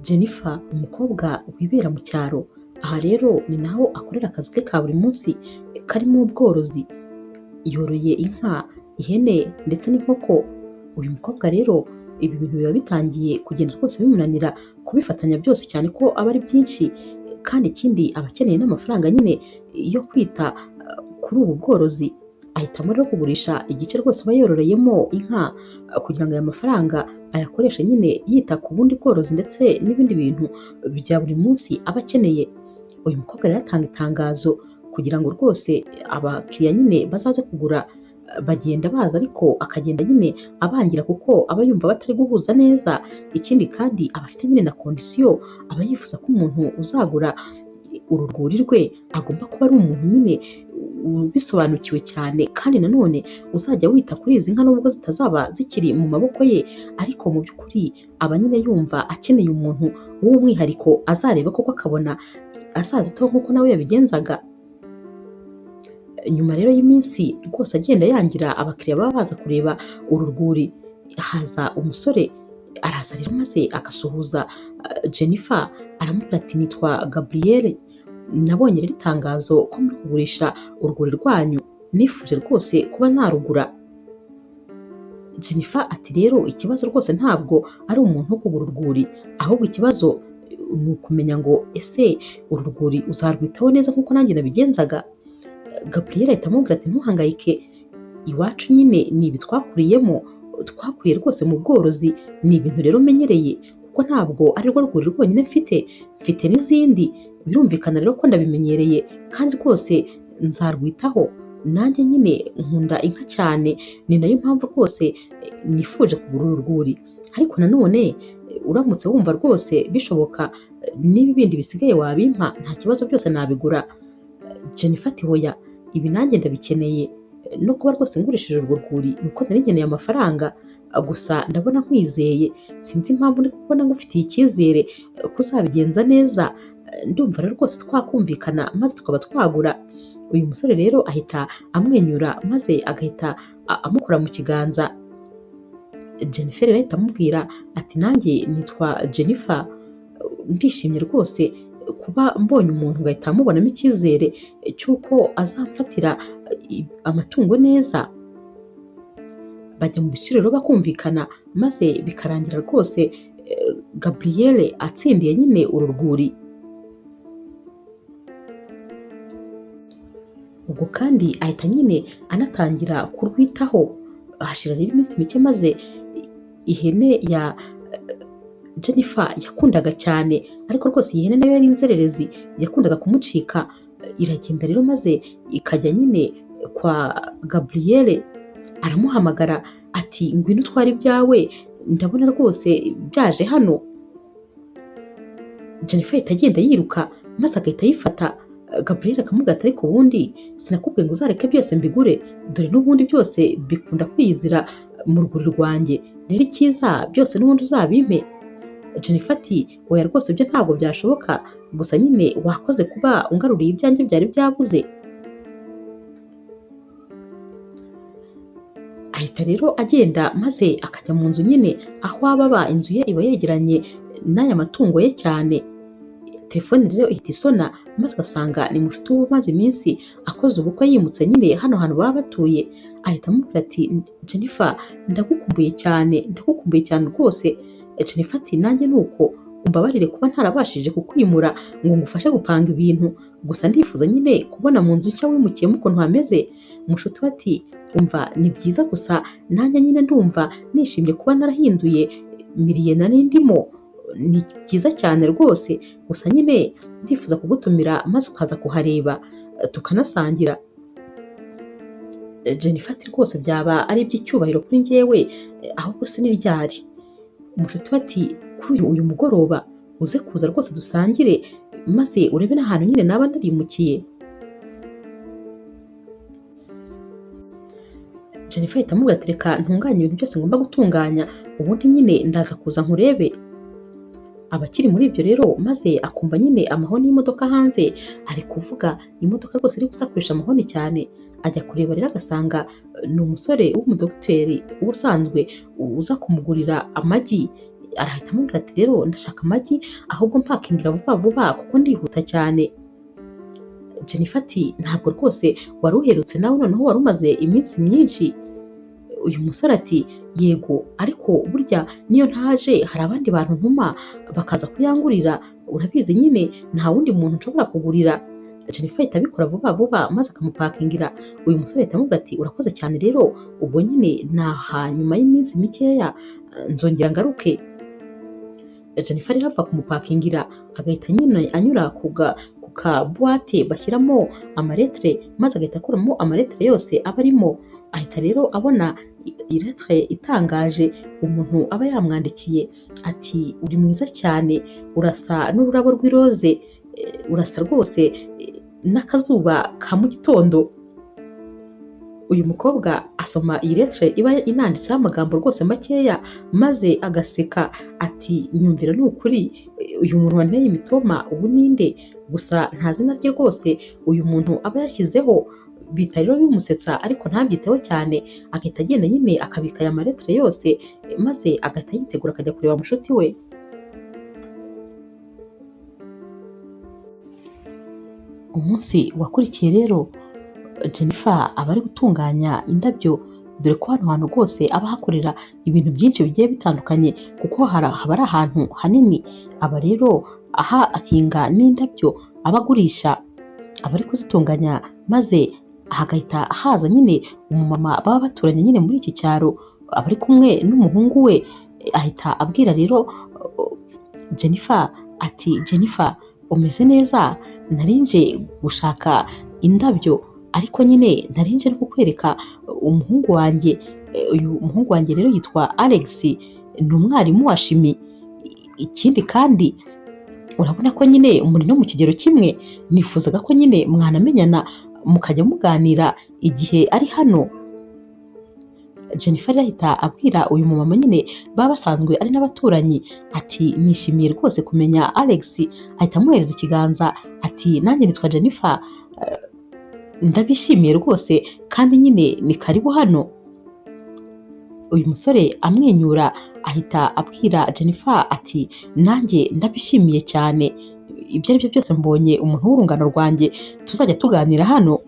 Jennifer umukobwa wibera mu cyaro, aha rero ni naho akorera akazi ke ka buri munsi karimo ubworozi, yoroye inka, ihene ndetse n'inkoko. Uyu mukobwa rero ibi bintu biba bitangiye kugenda rwose bimunanira kubifatanya byose cyane ko aba ari byinshi, kandi ikindi aba akeneye n'amafaranga nyine yo kwita kuri ubu bworozi. Ahitamo rero kugurisha igice rwose aba yororeyemo inka kugira ngo aya mafaranga ayakoreshe nyine yita ku bundi bworozi ndetse n'ibindi bintu bya buri munsi aba akeneye. Uyu mukobwa rero atanga itangazo kugira ngo rwose abakiriya nyine bazaze kugura, bagenda baza ariko akagenda nyine abangira kuko aba yumva batari guhuza neza. Ikindi kandi aba afite nyine na kondisiyo, aba yifuza ko umuntu uzagura uru rwuri rwe agomba kuba ari umuntu nyine ubisobanukiwe cyane, kandi nanone uzajya wita kuri izi nka nubwo zitazaba zikiri mu maboko ye, ariko mu by'ukuri aba nyine yumva akeneye umuntu w'umwihariko azareba koko akabona azazitaho nk'uko nawe yabigenzaga. Nyuma rero y'iminsi rwose agenda yangira abakiriya baba baza kureba uru rwuri, haza umusore araza rero maze agasuhuza Jennifer, aramubwira ati nitwa Gabrielle, nabonye rero itangazo ko muri kugurisha urwuri rwanyu, nifuje rwose kuba narugura. Jennifer ati rero ikibazo rwose ntabwo ari umuntu wo kugura urwuri, ahubwo ikibazo ni ukumenya ngo ese uru rwuri uzarwitaho neza nk'uko nanjye nabigenzaga. Gabrielle ahita amubwira ati ntuhangayike, iwacu nyine ni ibi twakuriyemo, twakuriye rwose mu bworozi, ni ibintu rero menyereye kuko ntabwo ari rwo rwuri rwonyine mfite, mfite n'izindi, birumvikana rero ko ndabimenyereye kandi rwose nzarwitaho. Nanjye nyine nkunda inka cyane, ni nayo mpamvu rwose nifuje kugura uru rwuri, ariko nanone uramutse wumva rwose bishoboka niba ibindi bisigaye wabimpa nta kibazo byose nabigura. Jennifer ati hoya, ibi nanjye ndabikeneye, no kuba rwose ngurishije urwo rwuri ni uko nari nkeneye amafaranga, gusa ndabona nkwizeye, sinzi impamvu ndi kubona ngufitiye icyizere ko uzabigenza neza, ndumva rero rwose twakumvikana maze tukaba twagura. Uyu musore rero ahita amwenyura maze agahita amukora mu kiganza. Jennifer rero ahita amubwira ati nanjye nitwa Jennifer, ndishimye rwose kuba mbonye umuntu ngahita mubonamo icyizere cy'uko azamfatira amatungo neza. Bajya mu biciro rero bakumvikana maze bikarangira rwose Gabrielle atsindiye nyine uru rwuri. Ubwo kandi ahita nyine anatangira kurwitaho. Hashira rero iminsi mike maze ihene ya Jennifer yakundaga cyane, ariko rwose iyi hene nayo yari inzererezi, yakundaga kumucika, iragenda rero maze ikajya nyine kwa Gabrielle, aramuhamagara ati ngwino utware ibyawe, ndabona rwose byaje hano. Jennifer ahita agenda yiruka maze agahita ayifata. Gabrielle akamubwira ati ariko ubundi sinakubwiye ngo uzareke byose mbigure, dore n'ubundi byose bikunda kwiyizira mu rwuri rwanjye, rero icyiza byose n'ubundi uzabimpe. Jennifer ati oya rwose ibyo ntabwo byashoboka, gusa nyine wakoze kuba ungaruriye ibyanjye byari byabuze. Ahita rero agenda maze akajya mu nzu nyine aho aba, inzu ye iba yegeranye n'aya matungo ye cyane. Telefone rero ihita isona maze ugasanga ni mushuti we umaze iminsi akoze ubukwe yimutse nyine hano hantu baba batuye. Ahita amubwira ati Jennifer ndagukumbuye cyane, ndagukumbuye cyane rwose. Jennifer ati nanjye nuko umbabarire kuba ntarabashije kukwimura ngo ngufashe gupanga ibintu, gusa ndifuza nyine kubona mu nzu nshya wimukiyemo ukuntu hameze. Mushuti we ati umva ni byiza gusa nanjye nyine ndumva nishimye kuba narahinduye miriye nari ndimo, ni byiza cyane rwose, gusa nyine ndifuza kugutumira maze ukaza kuhareba tukanasangira. Jennifer ati rwose byaba ari iby'icyubahiro kuri njyewe, ahubwo se ni ryari? Umushuti we ati kuri uyu mugoroba uze kuza rwose dusangire maze urebe n'ahantu nyine naba narimukiye. Jennifer ahita amubwira ati reka ntunganye ibintu byose ngomba gutunganya, ubundi nyine ndaza kuza nkurebe. Abakiri muri ibyo rero maze akumva nyine amahoni y'imodoka hanze ari kuvuga, imodoka rwose iri gusakurisha amahoni cyane. Ajya kureba rero agasanga ni umusore w'umudogiteri ubusanzwe uza kumugurira amagi. Arahita amubwira ati rero ndashaka amagi, ahubwo mpakingira vuba vuba kuko ndihuta cyane. Jennifer ati ntabwo rwose wari uherutse nawe, noneho wari umaze iminsi myinshi. Uyu musore ati yego, ariko burya niyo ntaje hari abandi bantu ntuma bakaza kuyangurira, urabizi nyine nta wundi muntu nshobora kugurira. Jennifer ahita abikora vuba vuba maze akamupakingira. Uyu musore ahita amubwira ati urakoze cyane rero, ubwo nyine naha nyuma y'iminsi mikeya nzongera ngaruke. Jennifer rero ava kumupakingira agahita nyine anyura ku ka buwate bashyiramo amaretere, maze agahita akuramo amaretere yose aba arimo. Ahita rero abona iretere itangaje umuntu aba yamwandikiye ati uri mwiza cyane, urasa n'ururabo rw'iroze, urasa rwose n'akazuba ka mu gitondo. Uyu mukobwa asoma iyi letre iba inanditseho amagambo rwose makeya, maze agaseka ati nyumvira ni ukuri, uyu muntu wanteye imitoma ubu ninde? Gusa nta zina rye rwose uyu muntu aba yashyizeho. Bita rero bimusetsa ariko ntabyiteho cyane, agahita agenda nyine akabika aya maretere yose, maze agahita yitegura akajya kureba mushuti we. Umunsi wakurikiye rero Jennifer aba ari gutunganya indabyo, dore ko hano hantu rwose aba ahakorera ibintu byinshi bigiye bitandukanye, kuko haba ari ahantu hanini. Aba rero ahahinga n'indabyo aba agurisha, aba ari kuzitunganya, maze hagahita haza nyine umumama baba baturanye nyine muri iki cyaro, aba ari kumwe n'umuhungu we. Ahita abwira rero Jennifer ati Jennifer umeze neza, narinje gushaka indabyo ariko nyine narinje no kukwereka umuhungu wanjye. Uyu muhungu wanjye rero yitwa Alex, ni umwarimu wa shimi, ikindi kandi urabona ko nyine muri no mu kigero kimwe, nifuzaga ko nyine mwanamenyana mukajya muganira igihe ari hano. Jennifer ahita abwira uyu mumama nyine baba basanzwe ari n'abaturanyi ati nishimiye rwose kumenya Alex. Ahita amuhereza ikiganza ati nanjye nitwa Jennifer, ndabishimiye rwose kandi nyine ni karibu hano. Uyu musore amwenyura ahita abwira Jennifer ati nanjye ndabishimiye cyane, ibyo ari byo byose mbonye umuntu w'urungano rwanjye tuzajya tuganira hano.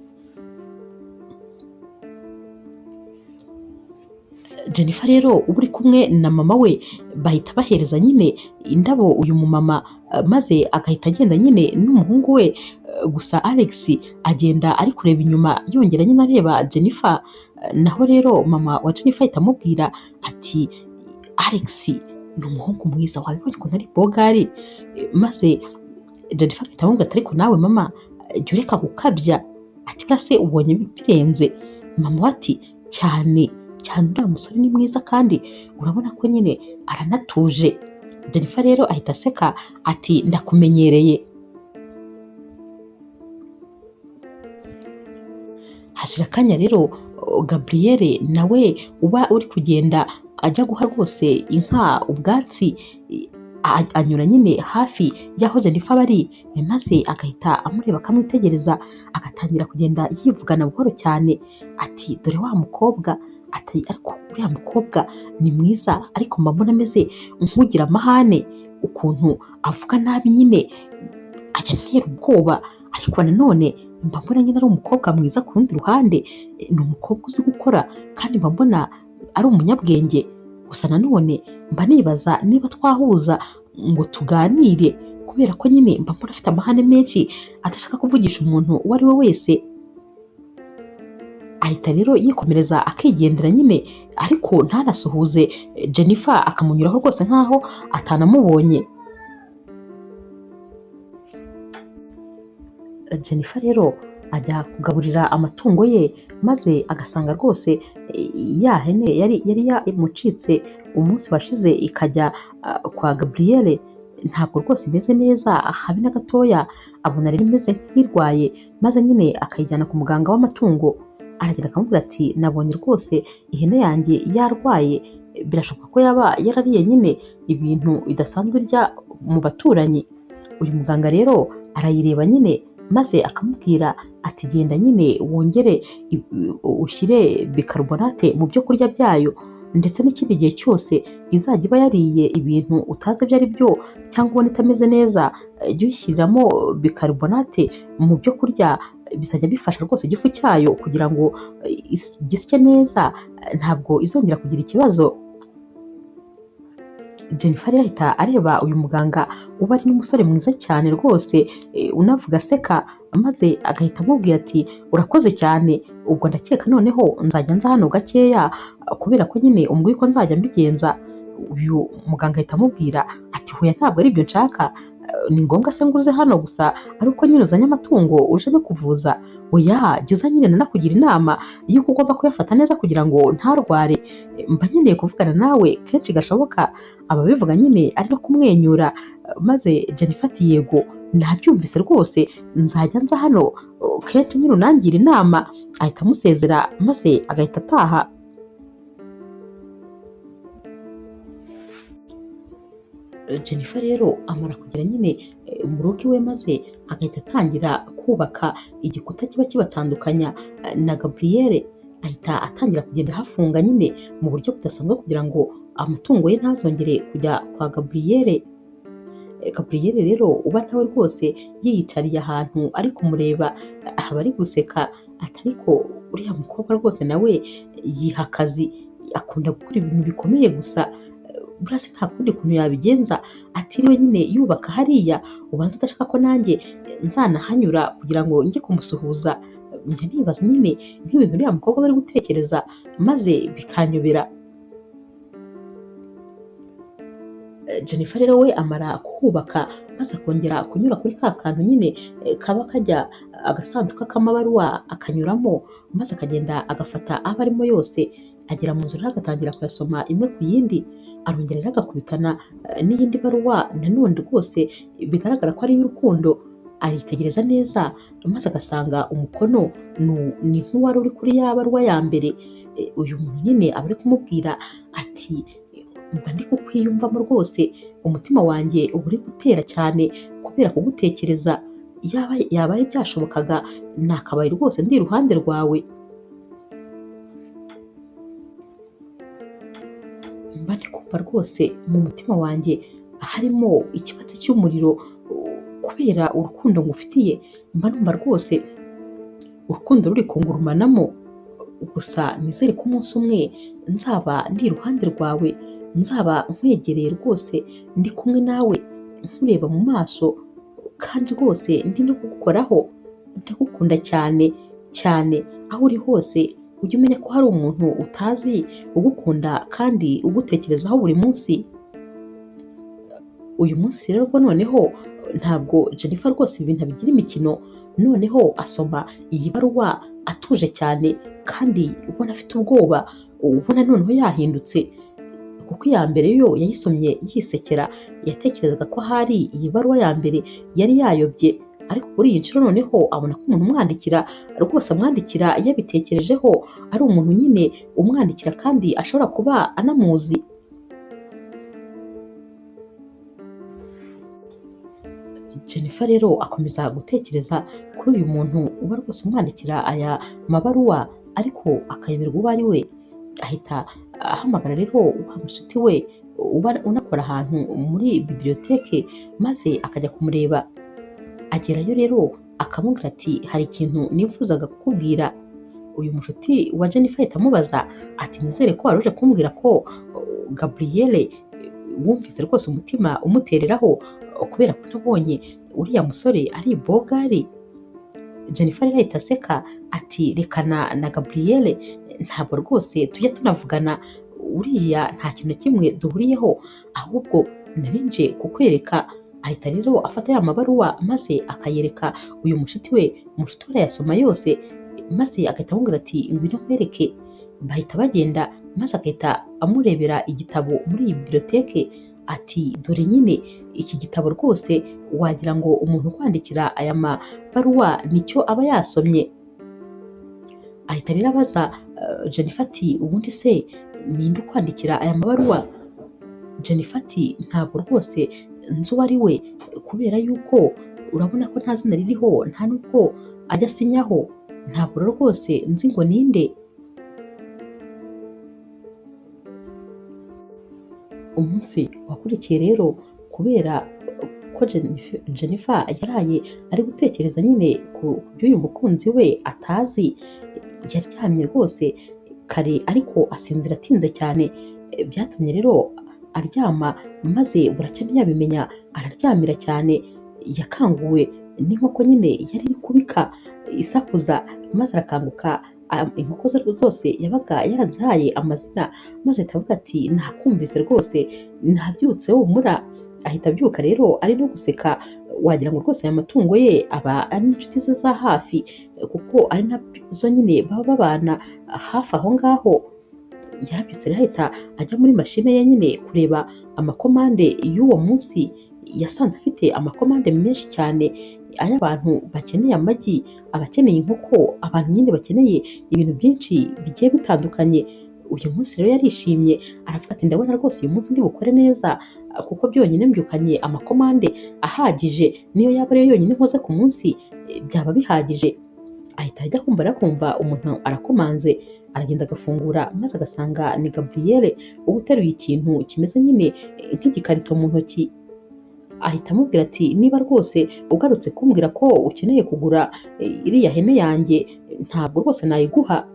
Jennifer rero uba uri kumwe na mama we bahita bahereza nyine indabo uyu mumama, maze agahita agenda nyine n'umuhungu we. Gusa Alex agenda ari kureba inyuma yongera nyine areba Jennifer. Naho rero mama wa Jennifer ahita amubwira ati Alex ni umuhungu mwiza, wabibonye ukuntu ari bogari. Maze Jennifer ahita amubwira ati ariko nawe mama jya ureka gukabya, ati buriya se ubonye birenze. Mama we ati cyane cyane, uriya musore ni mwiza kandi urabona ko nyine aranatuje. Jennifer rero ahita aseka ati ndakumenyereye. Hashira akanya rero Gabrielle nawe uba uri kugenda ajya guha rwose inka ubwatsi, anyura nyine hafi y'aho Jennifer bari, maze agahita amureba akamwitegereza, agatangira kugenda yivugana buhoro cyane ati dore wa mukobwa, ati ariko uriya mukobwa ni mwiza, ariko mba mbona ameze nk'ugira amahane, ukuntu avuga nabi nyine ajya antera ubwoba, ariko nanone mba mbona nyine ari umukobwa mwiza ku rundi ruhande, ni umukobwa uzi gukora kandi mba mbona ari umunyabwenge. Gusa nanone mba nibaza niba twahuza ngo tuganire, kubera ko nyine mba mbona afite amahane menshi adashaka kuvugisha umuntu uwo ari we wese. Ahita rero yikomereza akigendera nyine, ariko ntanasuhuze Jennifer, akamunyuraho rwose nkaho atanamubonye. Jennifer rero ajya kugaburira amatungo ye, maze agasanga rwose ya hene yari yamucitse umunsi washize ikajya kwa Gabrielle, ntabwo rwose imeze neza habe na gatoya. Abona rero imeze nk'irwaye, maze nyine akayijyana ku muganga w'amatungo. Aragenda akamubwira ati nabonye rwose ihene yanjye yarwaye, birashoboka ko yaba yarariye nyine ibintu bidasanzwe irya mu baturanyi. Uyu muganga rero arayireba nyine, maze akamubwira ati genda nyine wongere ushyire bicarbonate mu byo kurya byayo. Ndetse n'ikindi gihe cyose izajya iba yariye ibintu utazi ibyo ari byo cyangwa ubona itameze neza, jya uyishyiriramo bicarbonate mu byo kurya, bizajya bifasha rwose igifu cyayo kugira ngo gisye neza, ntabwo izongera kugira ikibazo. Jennifer rero ahita areba uyu muganga uba ari n'umusore mwiza cyane rwose, unavuga aseka, maze agahita amubwira ati urakoze cyane, ubwo ndakeka noneho nzajya nza hano gakeya kubera ko nyine umbwiye ko nzajya mbigenza. Uyu muganga ahita amubwira ati hoya ntabwo ari ibyo nshaka, ni ngombwa se ngo uze hano gusa ari uko nyine uzanye amatungo uje no kuvuza? Oya, jya uza nyine nanakugira inama y'uko ugomba kuyafata neza kugira ngo ntarware, mba nkeneye kuvugana nawe kenshi gashoboka. Ababivuga nyine ari no kumwenyura, maze Jennifer ati yego nabyumvise rwose, nzajya nza hano kenshi nyine unangira inama. Ahita amusezera maze agahita ataha. Jennifer rero amara kugera nyine mu rugo iwe, maze agahita atangira kubaka igikuta kiba kibatandukanya na Gabrielle. Ahita atangira kugenda ahafunga nyine mu buryo budasanzwe kugira ngo amatungo ye ntazongere kujya kwa Gabrielle. Gabrielle rero uba nawe rwose yiyicariye ahantu ari kumureba, aba ari guseka ati ariko uriya mukobwa rwose nawe yiha akazi, akunda gukora ibintu bikomeye gusa, buriya se nta kundi kuntu yabigenza atiriwe nyine yubaka hariya, ubanza adashaka ko nanjye nzanahanyura kugira ngo njye kumusuhuza. Njya nibaza nyine nk'ibintu uriya mukobwa bari gutekereza maze bikanyobera. Jennifer rero we amara kubaka maze akongera kunyura kuri ka kantu nyine kaba kajya agasanduka k'amabaruwa akanyuramo, maze akagenda agafata aba arimo yose, agera mu nzu rero agatangira kuyasoma imwe ku yindi. Arongera rero agakubitana n'iyindi baruwa nanone rwose bigaragara ko ari iy'urukundo, aritegereza neza maze agasanga umukono ni nk'uwari uri kuri ya baruwa ya mbere. Uyu muntu nyine aba ari kumubwira ati mba ndi kukwiyumvamo rwose, umutima wanjye uba uri gutera cyane kubera kugutekereza, yabaye byashobokaga nakabaye rwose ndi iruhande rwawe, mba ndi kumva rwose mu mutima wanjye harimo ikibatsi cy'umuriro kubera urukundo ngufitiye, mba numva rwose urukundo ruri kungurumanamo, gusa nizere ko umunsi umwe nzaba ndi iruhande rwawe, nzaba nkwegereye rwose ndi kumwe nawe nkureba mu maso, kandi rwose ndi no kugukoraho, ndagukunda cyane cyane, aho uri hose ujye umenya ko hari umuntu utazi ugukunda kandi ugutekerezaho buri munsi. Uyu munsi rero ubwo noneho ntabwo Jennifer rwose ibi bintu abigira imikino, noneho asoma iyi baruwa atuje cyane kandi ubona afite ubwoba, ubona noneho yahindutse, kuko iya mbere yo yayisomye yisekera, yatekerezaga ko ahari iyi baruwa ya mbere yari yayobye, ariko kuri iyi nshuro noneho abona ko umuntu umwandikira rwose amwandikira yabitekerejeho, ari umuntu nyine umwandikira kandi ashobora kuba anamuzi. Jennifer rero akomeza gutekereza kuri uyu muntu uba rwose umwandikira aya mabaruwa, ariko akayoberwa uwo ari we. Ahita ahamagara rero wa mushuti we uba unakora ahantu muri bibiliyoteke, maze akajya kumureba. Agerayo rero akamubwira ati hari ikintu nifuzaga kukubwira. Uyu mushuti wa Jennifer ahita amubaza ati nizere ko wari uje kumbwira ko Gabrielle wumvise rwose umutima umutereraho kubera ko nabonye uriya musore ari bogari. Jennifer rero ahita aseka ati rekana na Gabrielle, ntabwo rwose tujya tunavugana, uriya nta kintu kimwe duhuriyeho, ahubwo nari nje kukwereka. Ahita rero afata ya mabaruwa maze akayereka uyu mushuti we, umushuti we arayasoma yose maze agahita amubwira ati ngwino nkwereke. Bahita bagenda maze agahita amurebera igitabo muri iyi bibiliyoteke ati dore nyine iki gitabo rwose wagira ngo umuntu ukwandikira aya mabaruwa nicyo aba yasomye. Ahita rero abaza Jennifer ati ubundi se ninde ukwandikira aya mabaruwa? Jennifer ati ntabwo rwose nzi uwo ari we, kubera yuko urabona ko nta zina ririho, nta n'ubwo ajya asinyaho, ntabwo rero rwose nzi ngo ninde. Umunsi wakurikiye rero kubera ko Jennifer yaraye ari gutekereza nyine ku by'uyu mukunzi we atazi, yaryamye rwose kare ariko asinzira atinze cyane, byatumye rero aryama maze buracya ntiyabimenya araryamira cyane. Yakanguwe n'inkoko nyine yari iri kubika isakuza, maze arakanguka. Inkoko zose yabaga yarazihaye amazina, maze ahita avuga ati nakumvise rwose nabyutse humura. Ahita abyuka rero ari no guseka, wagira ngo rwose aya matungo ye aba ari n'inshuti ze za hafi, kuko ari nazo nyine baba babana hafi aho ngaho. Yarabyutse rero ahita ajya muri mashine ye nyine kureba amakomande y'uwo munsi. Yasanze afite amakomande menshi cyane, ay'abantu bakeneye amagi, abakeneye inkoko, abantu nyine bakeneye ibintu byinshi bigiye bitandukanye. Uyu munsi rero yarishimye aravuga ati ndabona rwose uyu munsi ndi bukore neza, kuko byonyine mbyukanye amakomande ahagije, niyo yaba ariyo yonyine nkoze ku munsi byaba bihagije. Ahita ajya kumva arakumva umuntu arakomanze, aragenda agafungura maze agasanga ni Gabrielle uba uteruye ikintu kimeze nyine nk'igikarito mu ntoki. Ahita amubwira ati niba rwose ugarutse kumbwira ko ukeneye kugura iriya hene yanjye ntabwo rwose nayiguha.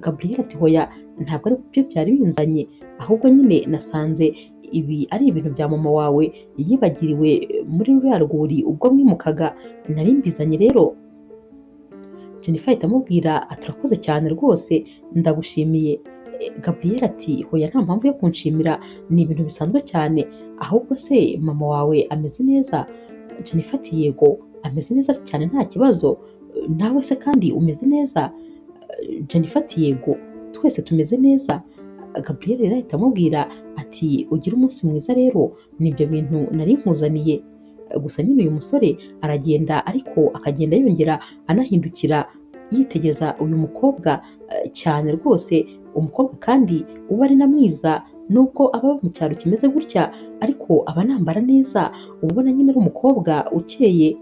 Gabrielle ati hoya ntabwo ari byo byari binzanye, ahubwo nyine nasanze ibi ari ibintu bya mama wawe yibagiriwe muri ruriya rwuri ubwo mwimukaga, nari mbizanye rero. Jennifer ahita amubwira ati urakoze cyane rwose ndagushimiye. Gabrielle ati hoya nta mpamvu yo kunshimira, ni ibintu bisanzwe cyane, ahubwo se mama wawe ameze neza? Jennifer ati yego ameze neza cyane nta kibazo, nawe se kandi umeze neza? Jennifer ati yego twese tumeze neza. Gabrielle rero ahita amubwira ati ugire umunsi mwiza rero, nibyo bintu nari nkuzaniye. Gusa nyine uyu musore aragenda ariko akagenda yongera anahindukira yitegereza uyu mukobwa cyane rwose. Umukobwa kandi uba ari na mwiza nubwo aba mu cyaro kimeze gutya, ariko aba anambara neza, uba ubona nyine ari umukobwa ukeye.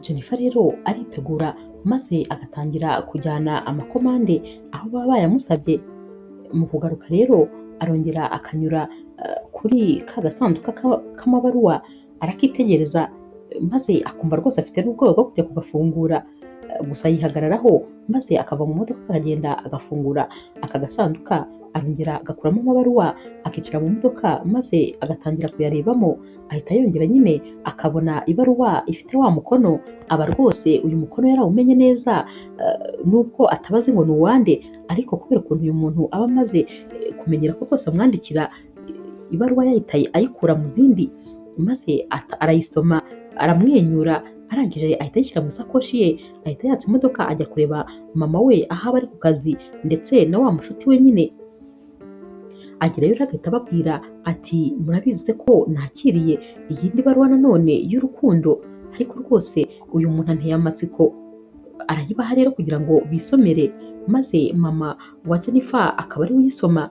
Jennifer rero aritegura maze agatangira kujyana amakomande aho baba bayamusabye. Mu kugaruka rero arongera akanyura kuri ka gasanduka k'amabaruwa arakitegereza, maze akumva rwose afite n'ubwoba bwo kujya kugafungura. Gusa yihagararaho maze akava mu modoka akagenda agafungura aka gasanduka, arongera agakuramo amabaruwa akicara mu modoka maze agatangira kuyarebamo. Ahita yongera nyine akabona ibaruwa ifite wa mukono, aba rwose uyu mukono yarawumenye neza, nubwo atabazi ngo ni uwande, ariko kubera ukuntu uyu muntu aba amaze kumenyera ko rwose amwandikira ibaruwa yahita ayikura mu zindi, maze arayisoma aramwenyura, arangije ahita ayishyira mu isakoshi ye, ahita yatsa imodoka ajya kureba mama we aho aba ari ku kazi ndetse na wa mushuti we nyine. Agerayo rero agahita ababwira ati murabizi ko nakiriye iyindi baruwa nanone y'urukundo, ariko rwose uyu muntu anteye amatsiko. Arayibaha rero kugira ngo bisomere, maze mama wa Jennifer akaba ari we uyisoma.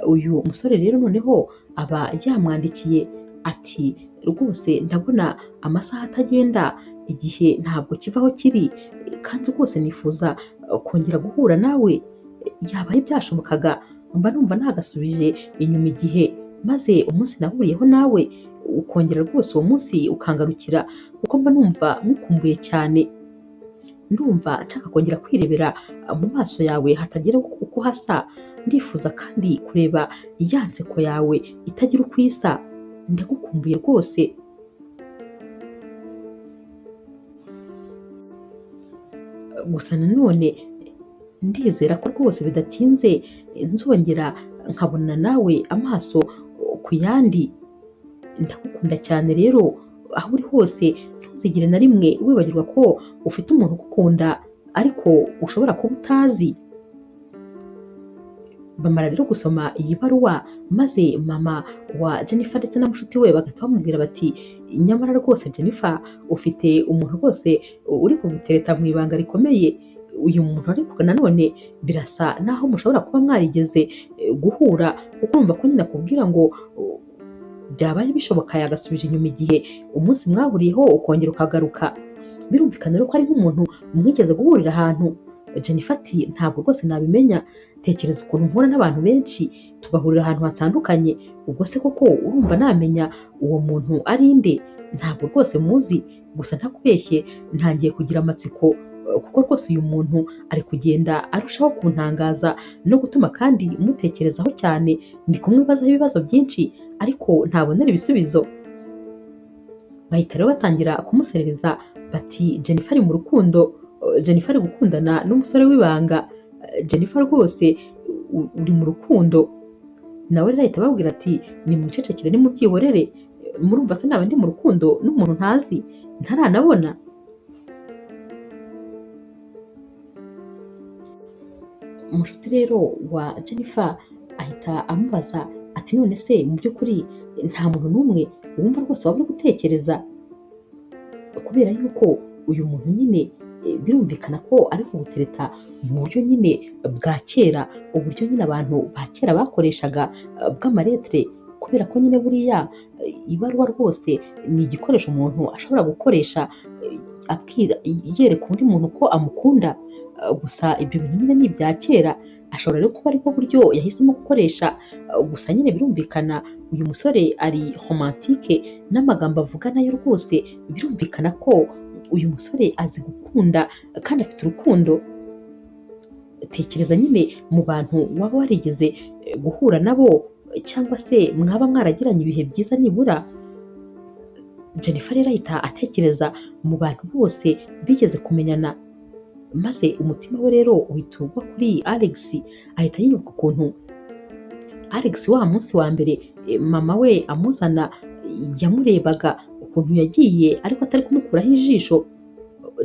Uyu musore rero noneho aba yamwandikiye ati rwose ndabona amasaha atagenda, igihe ntabwo kiva aho kiri, kandi rwose nifuza kongera guhura nawe, yabaye byashobokaga mba numva nagasubije inyuma igihe, maze umunsi nahuriyeho nawe ukongera rwose uwo munsi ukangarukira, kuko mba numva nkukumbuye cyane, ndumva nshaka kongera kwirebera mu maso yawe hatagira uko hasa, ndifuza kandi kureba ya nseko yawe itagira uko isa, ndagukumbuye rwose. Gusa nanone ndizera ko rwose bidatinze nzongera nkabona nawe amaso ku yandi, ndagukunda cyane rero aho uri hose ntuzigere na rimwe wibagirwa ko ufite umuntu ugukunda ariko ushobora kuba utazi. Bamara rero gusoma iyi baruwa, maze mama wa Jennifer ndetse na mushuti we bagahita bamubwira bati nyamara rwose Jennifer ufite umuntu rwose uri kugutereta mu ibanga rikomeye, uyu muntu ariko nanone birasa naho mushobora kuba mwarigeze guhura, kuko urumva ko nyine akubwira ngo byabaye bishoboka yagasubije inyuma igihe umunsi mwahuriyeho ukongera ukagaruka. Birumvikana rero ko ari nk'umuntu mwigeze guhurira ahantu. Jennifer ati ntabwo rwose nabimenya, tekereza ukuntu mpura n'abantu benshi tugahurira ahantu hatandukanye, ubwo se koko urumva namenya uwo muntu ari nde? Ntabwo rwose muzi, gusa ntakubeshye ntangiye kugira amatsiko kuko rwose uyu muntu ari kugenda arushaho kuntangaza no gutuma kandi mutekerezaho cyane, ndi kumwibazaho ibibazo byinshi ariko ntabonera ibisubizo. Bahita rero batangira kumuserereza bati Jennifer ari mu rukundo, Jennifer ari gukundana n'umusore w'ibanga, Jennifer rwose uri mu rukundo. Nawe rero ahita ababwira ati nimwicecekere nimubyihorere, murumva se naba ndi mu rukundo n'umuntu ntazi ntaranabona? Umushuti rero wa Jennifer ahita amubaza ati none se mu by'ukuri nta muntu n'umwe wumva rwose waba uri gutekereza? Kubera yuko uyu muntu nyine birumvikana ko ari kugutereta mu buryo nyine bwa kera, uburyo nyine abantu ba kera bakoreshaga bw'amaretere, kubera ko nyine buriya ibaruwa rwose ni igikoresho umuntu ashobora gukoresha abwira yereka undi muntu ko amukunda. Gusa ibyo bintu nyine ni ibya kera, ashobora rero kuba aribwo buryo yahisemo gukoresha. Gusa nyine birumvikana uyu musore ari romantike n'amagambo avuga nayo rwose birumvikana ko uyu musore azi gukunda kandi afite urukundo. Tekereza nyine mu bantu waba warigeze guhura nabo cyangwa se mwaba mwaragiranye ibihe byiza nibura. Jennifer rero ahita atekereza mu bantu bose bigeze kumenyana, maze umutima we rero uhita ugwa kuri Alex. Ahita yibuka ukuntu Alex wa munsi wa mbere mama we amuzana yamurebaga ukuntu yagiye ariko atari kumukuraho ijisho.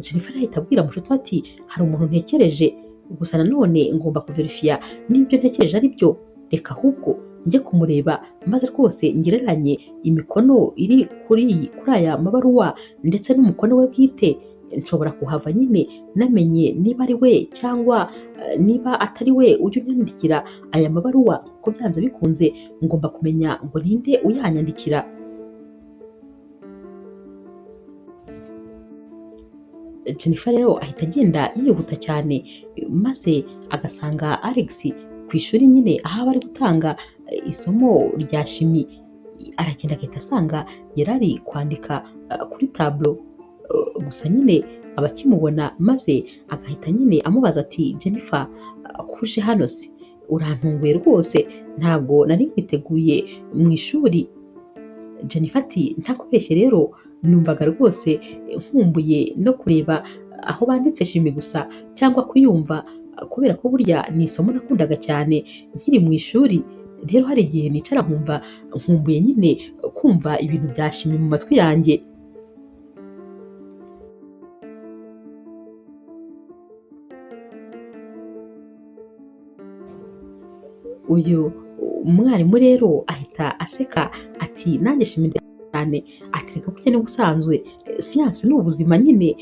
Jennifer ahita abwira mushuti we ati hari umuntu ntekereje, gusa nanone ngomba kuverifiya niba ibyo ntekereje ari byo, reka ahubwo njye kumureba maze rwose ngereranye imikono iri kuri aya mabaruwa ndetse n'umukono we bwite, nshobora kuhava nyine namenye niba ari we cyangwa niba atari we ujya unyandikira aya mabaruwa, kuko byanze bikunze ngomba kumenya ngo ninde uyanyandikira. Jennifer rero ahita agenda yihuta cyane maze agasanga Alex ku ishuri nyine aho aba ari gutanga isomo rya shimi. Aragenda agahita asanga yari ari kwandika kuri tablo, gusa nyine abakimubona maze agahita nyine amubaza ati Jennifer kuje hano se urantunguye rwose, ntabwo nari nkwiteguye mu ishuri. Jennifer ati ntakubeshye rero numvaga rwose nkumbuye no kureba aho banditse shimi gusa cyangwa kuyumva, kubera ko burya ni isomo nakundaga cyane nkiri mu ishuri. Rero hari igihe nicara nkumva nkumbuye nyine kumva ibintu bya shimi mu matwi yanjye. Uyu umwarimu rero ahita aseka ati nanjye shimi cyane, ati reka burya n'ubusanzwe siyansi ni ubuzima nyine,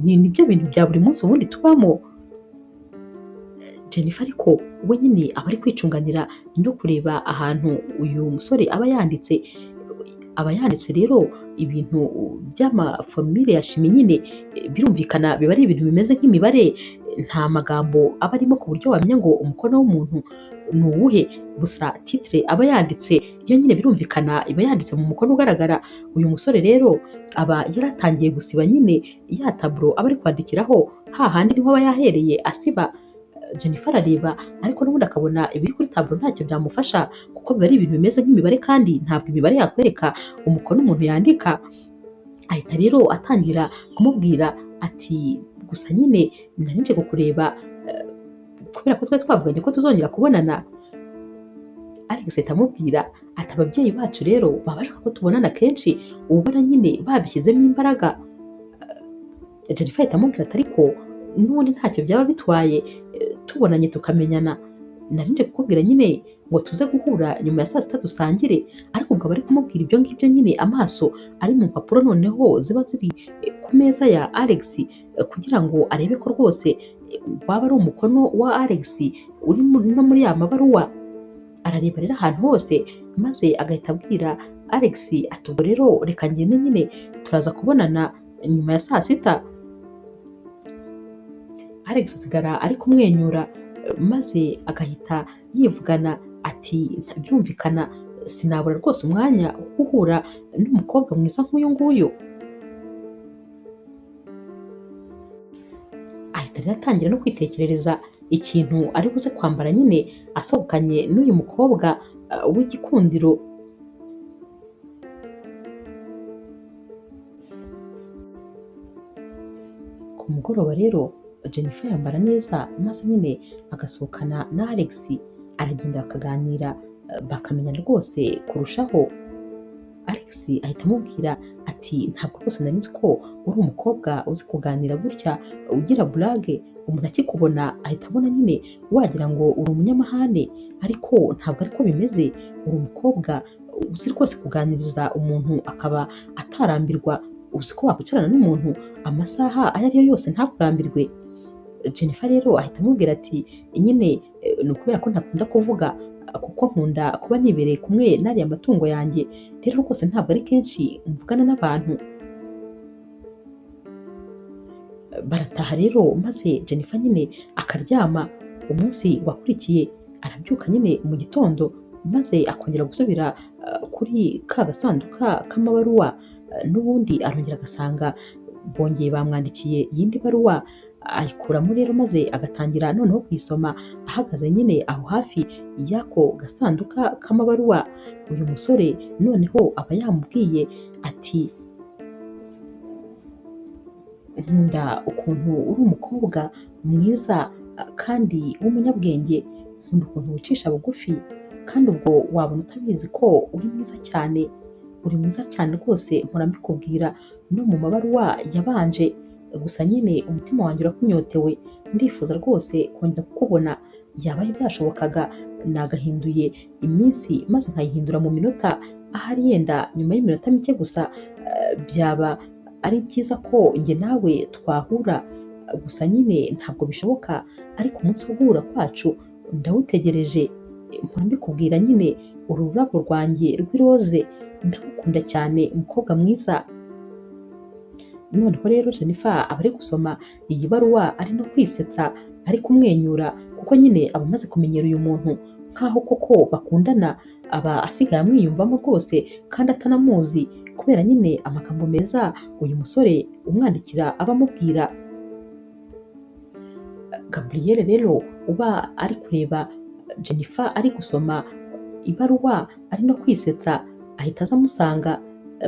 ni nibyo bintu bya buri munsi ubundi tubamo. Jennifer ariko we nyine aba ari kwicunganira no kureba ahantu uyu musore aba yanditse, rero ibintu by'amaforumire ya shimi nyine birumvikana biba ari ibintu bimeze nk'imibare, nta magambo aba arimo ku buryo wamenya ngo umukono w'umuntu ni uwuhe, gusa titire aba yanditse yo nyine birumvikana iba yanditse mu mukono ugaragara. Uyu musore rero aba yaratangiye gusiba nyine ya taburo aba ari kwandikiraho, hahandi niho aba yahereye asiba. Jennifer arareba ariko n'ubundi akabona ibiri kuri taburo ntacyo byamufasha kuko biba ari ibintu bimeze nk'imibare kandi ntabwo imibare yakwereka umukono umuntu yandika. Ahita rero atangira kumubwira ati gusa nyine nari nje kukureba kubera ko twari twavuganye ko tuzongera kubonana. Alex ahita amubwira ati ababyeyi bacu rero baba bashaka ko tubonana kenshi, ubona nyine babishyizemo imbaraga. Jennifer ahita amubwira ati ariko n'ubundi ntacyo byaba bitwaye tubonanye tukamenyana, nari nje kukubwira nyine ngo tuze guhura nyuma ya saa sita dusangire. Ariko ubwo aba ari kumubwira ibyo ngibyo nyine amaso ari mu mpapuro noneho ziba ziri ku meza ya Alex kugira ngo arebe ko rwose waba ari umukono wa Alex uri no muri ya mabaruwa. Arareba rero ahantu hose maze agahita abwira Alex ati ubwo rero reka ngende nyine turaza kubonana nyuma ya saa sita. Alex asigara ari kumwenyura maze agahita yivugana ati birumvikana sinabura rwose umwanya wo guhura n'umukobwa mwiza nk'uyu nguyu. Ahita rero atangira no kwitekerereza ikintu ari buze kwambara nyine asohokanye n'uyu mukobwa w'igikundiro. Ku mugoroba rero Jennifer yambara neza maze nyine agasohokana na Alex, aragenda bakaganira bakamenya rwose kurushaho. Alex ahita amubwira ati ntabwo rwose nari nzi ko uri umukobwa uzi kuganira gutya, ugira burage, umuntu akikubona ahita abona nyine wagira ngo uri umunyamahane, ariko ntabwo ariko bimeze, uri umukobwa uzi rwose kuganiriza umuntu akaba atarambirwa, uzi ko wakwicarana n'umuntu amasaha ayo ari yo yose ntakurambirwe. Jennifer rero ahita amubwira ati nyine ni ukubera ko ntakunda kuvuga kuko nkunda kuba nibereye kumwe n'ariya matungo yanjye, rero rwose ntabwo ari kenshi mvugana n'abantu. Barataha rero maze Jennifer nyine akaryama. Umunsi wakurikiye arabyuka nyine mu gitondo maze akongera gusubira kuri ka gasanduka k'amabaruwa, n'ubundi arongera agasanga bongeye bamwandikiye iyindi baruwa, ayikuramo rero maze agatangira noneho kuyisoma ahagaze nyine aho hafi y'ako gasanduka k'amabaruwa. Uyu musore noneho aba yamubwiye ati nkunda ukuntu uri umukobwa mwiza kandi w'umunyabwenge, nkunda ukuntu wicisha bugufi, kandi ubwo wabona utabizi ko uri mwiza cyane, uri mwiza cyane rwose mpora mbikubwira no mu mabaruwa yabanje, gusa nyine umutima wanjye urakunyotewe, ndifuza rwose kongera kukubona, yabaye byashobokaga nagahinduye iminsi maze nkayihindura mu minota, ahari yenda nyuma y'iminota mike gusa byaba ari byiza ko njye nawe twahura, gusa nyine ntabwo bishoboka, ariko umunsi wo guhura kwacu ndawutegereje, mpora mbikubwira nyine uru rurabo rwanjye rw'iroze, ndagukunda cyane umukobwa mwiza. Noneho rero Jennifer aba ari gusoma iyi baruwa ari no kwisetsa, ari kumwenyura kuko nyine aba amaze kumenyera uyu muntu nk'aho koko bakundana, aba asigaye amwiyumvamo rwose kandi atanamuzi, kubera nyine amagambo meza uyu musore umwandikira aba amubwira. Gabriel rero uba ari kureba Jennifer ari gusoma ibaruwa ari no kwisetsa, ahita aza amusanga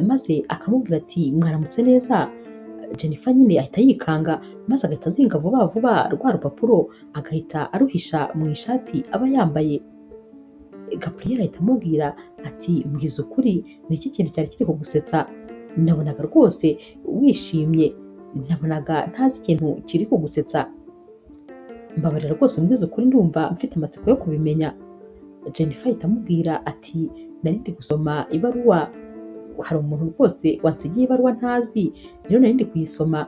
maze akamubwira ati mwaramutse neza. Jennifer nyine ahita yikanga maze agahita azinga vuba vuba rwa rupapuro agahita aruhisha mu ishati aba yambaye. Gabriel ahita amubwira ati mbwiza ukuri, ni iki kintu cyari kiri kugusetsa? Nabonaga rwose wishimye, nabonaga ntazi ikintu kiri kugusetsa, mbabarira rwose mbwiza ukuri, ndumva mfite amatsiko yo kubimenya. Jennifer ahita amubwira ati nari ndi gusoma ibaruwa, hari umuntu rwose wansigiye ibaruwa ntazi, rero nari ndi kuyisoma,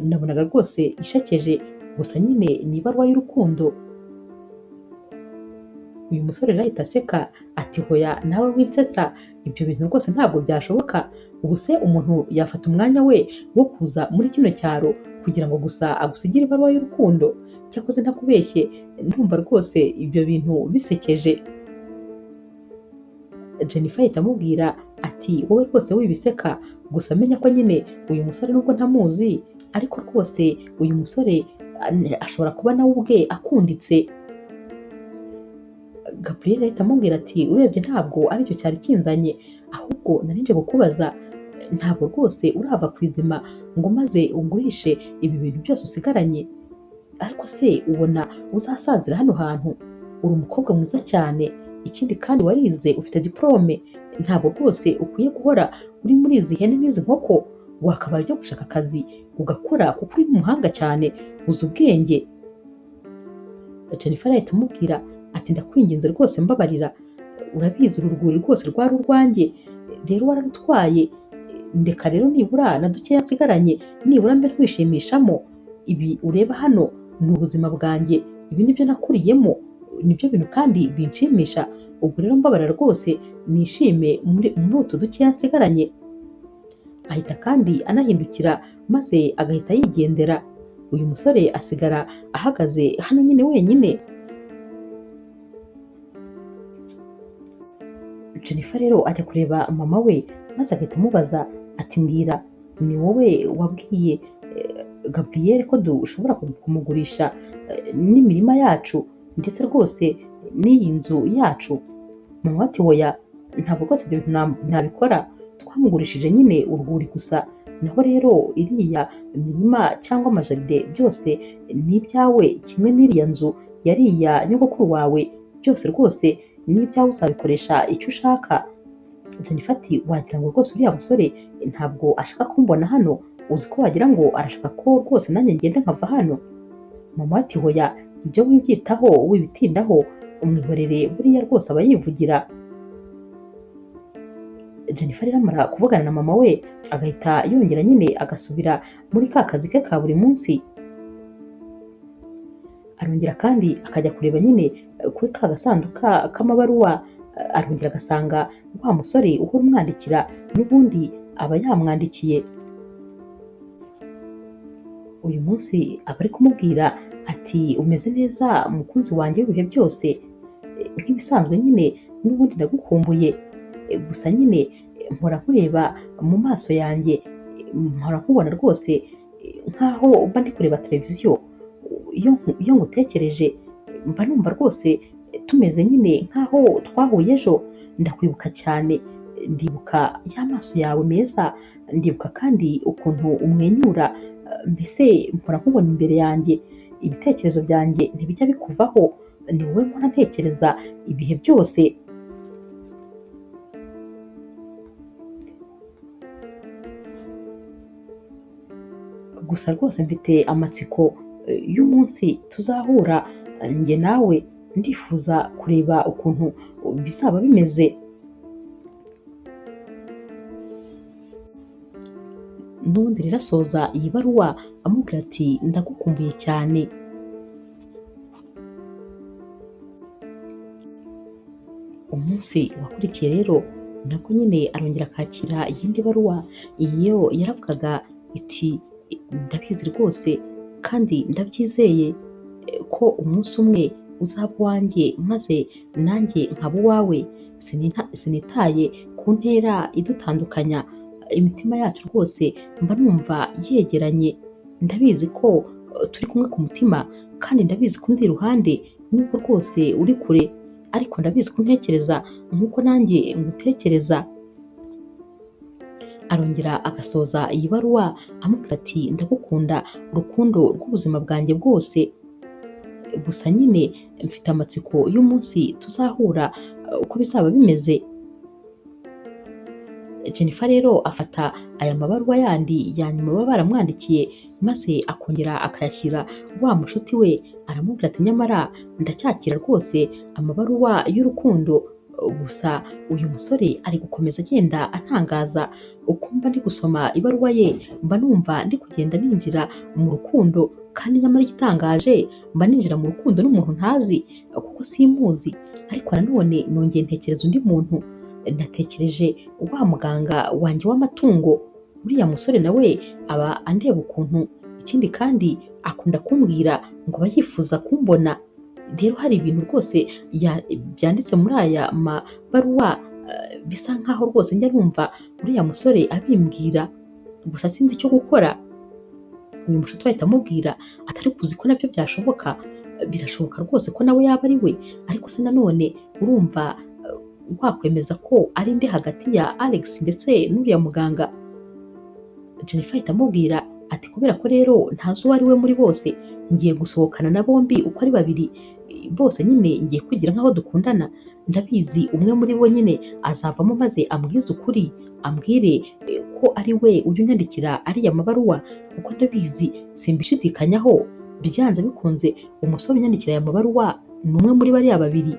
nabonaga rwose ishakeje, gusa nyine ni ibaruwa y'urukundo. Uyu musore rero ahita aseka ati hoya nawe winsetsa, ibyo bintu rwose ntabwo byashoboka, ubu se umuntu yafata umwanya we wo kuza muri kino cyaro kugira ngo gusa agusigire ibaruwa y'urukundo? Cyakoze ntakubeshye ndumva rwose ibyo bintu bisekeje. Jennifer ahita amubwira ati wowe rwose wibiseka, gusa menya ko nyine uyu musore nubwo ntamuzi ariko rwose uyu musore ashobora kuba nawe ubwe akunditse. Gabriel ahita amubwira ati urebye ntabwo aricyo cyari kinzanye, ahubwo nari nje kukubaza, ntabwo rwose urava ku izima ngo maze ugurishe ibi bintu byose usigaranye, ariko se ubona uzasazira hano hantu? Uri umukobwa mwiza cyane, ikindi kandi warize ufite diplome, ntabwo rwose ukwiye guhora uri muri izi hene n'izi nkoko, wakabaye ujya gushaka akazi ugakora kuko uri n'umuhanga cyane, uzi ubwenge. Jennifer ahita amubwira ati ndakwinginze rwose mbabarira, urabizi uru rwuri rwose rwari urwanjye, rero wararutwaye, ndeka rero nibura na dukeya nsigaranye nibura mbe ntwishimishamo, ibi ureba hano ni ubuzima bwanjye, ibi nibyo nakuriyemo, nibyo bintu kandi binshimisha, ubwo rero mbabarira rwose nishime muri utu dukeya nsigaranye. Ahita kandi anahindukira maze agahita yigendera. Uyu musore asigara ahagaze hano nyine wenyine. Jennifer rero ajya kureba mama we maze agahita amubaza ati mbwira, ni wowe wabwiye Gabriel ko dushobora kumugurisha n'imirima yacu ndetse rwose n'iyi nzu yacu? Mama ati hoya, ntabwo rwose ibyo bintu nabikora, twamugurishije nyine urwuri gusa, naho rero iriya mirima cyangwa amajaride byose ni ibyawe, kimwe n'iriya nzu yariya nyogokuru wawe, byose rwose ni ibyawe, uzabikoresha icyo ushaka. Jennifer ati wagira ngo rwose uriya musore ntabwo ashaka kumbona hano, uzi ko wagira ngo arashaka ko rwose nanjye ngenda nkava hano. Mama ati hoya, ibyo wibyitaho wibitindaho, umwihorere buriya rwose aba yivugira. Jennifer rero amara kuvugana na mama we agahita yongera nyine agasubira muri ka kazi ke ka buri munsi. Arongera kandi akajya kureba nyine kuri ka gasanduka k'amabaruwa, arongera agasanga wa musore uhora umwandikira n'ubundi aba yamwandikiye. Uyu munsi aba ari kumubwira ati umeze neza mukunzi wanjye w'ibihe byose, nk'ibisanzwe nyine n'ubundi ndagukumbuye, gusa nyine mpora nkureba mu maso yanjye, mpora nkubona rwose nkaho mba ndi kureba televiziyo, iyo ngutekereje mba numva rwose tumeze nyine nkaho twahuye ejo, ndakwibuka cyane, ndibuka ya maso yawe meza, ndibuka kandi ukuntu umwenyura, mbese mpora nkubona imbere yanjye, ibitekerezo byanjye ntibijya bikuvaho, ni wowe mpora ntekereza ibihe byose. Gusa rwose mfite amatsiko y'umunsi tuzahura njye nawe, ndifuza kureba ukuntu bizaba bimeze. N'ubundi rero asoza iyi baruwa amubwira ati ndagukumbuye cyane. Umunsi wakurikiye rero nabwo nyine arongera akakira iyindi baruwa, iyo yaravugaga iti ndabizi rwose kandi ndabyizeye ko umunsi umwe uzaba uwanjye maze nanjye nkaba uwawe, sinitaye ku ntera idutandukanya, imitima yacu rwose mba numva yegeranye, ndabizi ko turi kumwe ku mutima kandi ndabizi ko undi iruhande nubwo rwose uri kure, ariko ndabizi ko untekereza nk'uko nanjye ngutekereza. Arongera agasoza iyi baruwa amubwira ati ndagukunda urukundo rw'ubuzima bwanjye bwose, gusa nyine mfite amatsiko y'umunsi tuzahura uko bizaba bimeze. Jennifer rero afata aya mabaruwa yandi ya nyuma baba baramwandikiye maze akongera akayashyira wa mushuti we, aramubwira ati nyamara ndacyakira rwose amabaruwa y'urukundo, gusa uyu musore ari gukomeza agenda antangaza, uko mba ndi gusoma ibaruwa ye mba numva ndi kugenda ninjira mu rukundo, kandi nyamara igitangaje mba ninjira mu rukundo n'umuntu ntazi kuko simuzi, ariko nanone nongeye ntekereza undi muntu, natekereje wa muganga wanjye w'amatungo, uriya musore nawe aba andeba ukuntu, ikindi kandi akunda kumbwira ngo aba yifuza kumbona. Rero hari ibintu rwose byanditse muri aya mabaruwa bisa nkaho rwose njya numva uriya musore abimbwira, gusa sinzi icyo gukora. Uyu mushuti ahita amubwira atari kuzi ko nabyo byashoboka, birashoboka rwose ko nawe yaba ari we, ariko se nanone urumva wakwemeza ko ari ndi hagati ya Alex ndetse n'uriya muganga. Jennifer ahita amubwira ati kubera ko rero ntazi uwo ari we muri bose, ngiye gusohokana na bombi uko ari babiri, bose nyine ngiye kwigira nk'aho dukundana, ndabizi umwe muri bo nyine azavamo maze ambwize ukuri, ambwire ko ari we ujya unyandikira ariya mabaruwa, kuko ndabizi simbishidikanyaho, byanze bikunze umusore unyandikira aya mabaruwa ni umwe muri bariya babiri.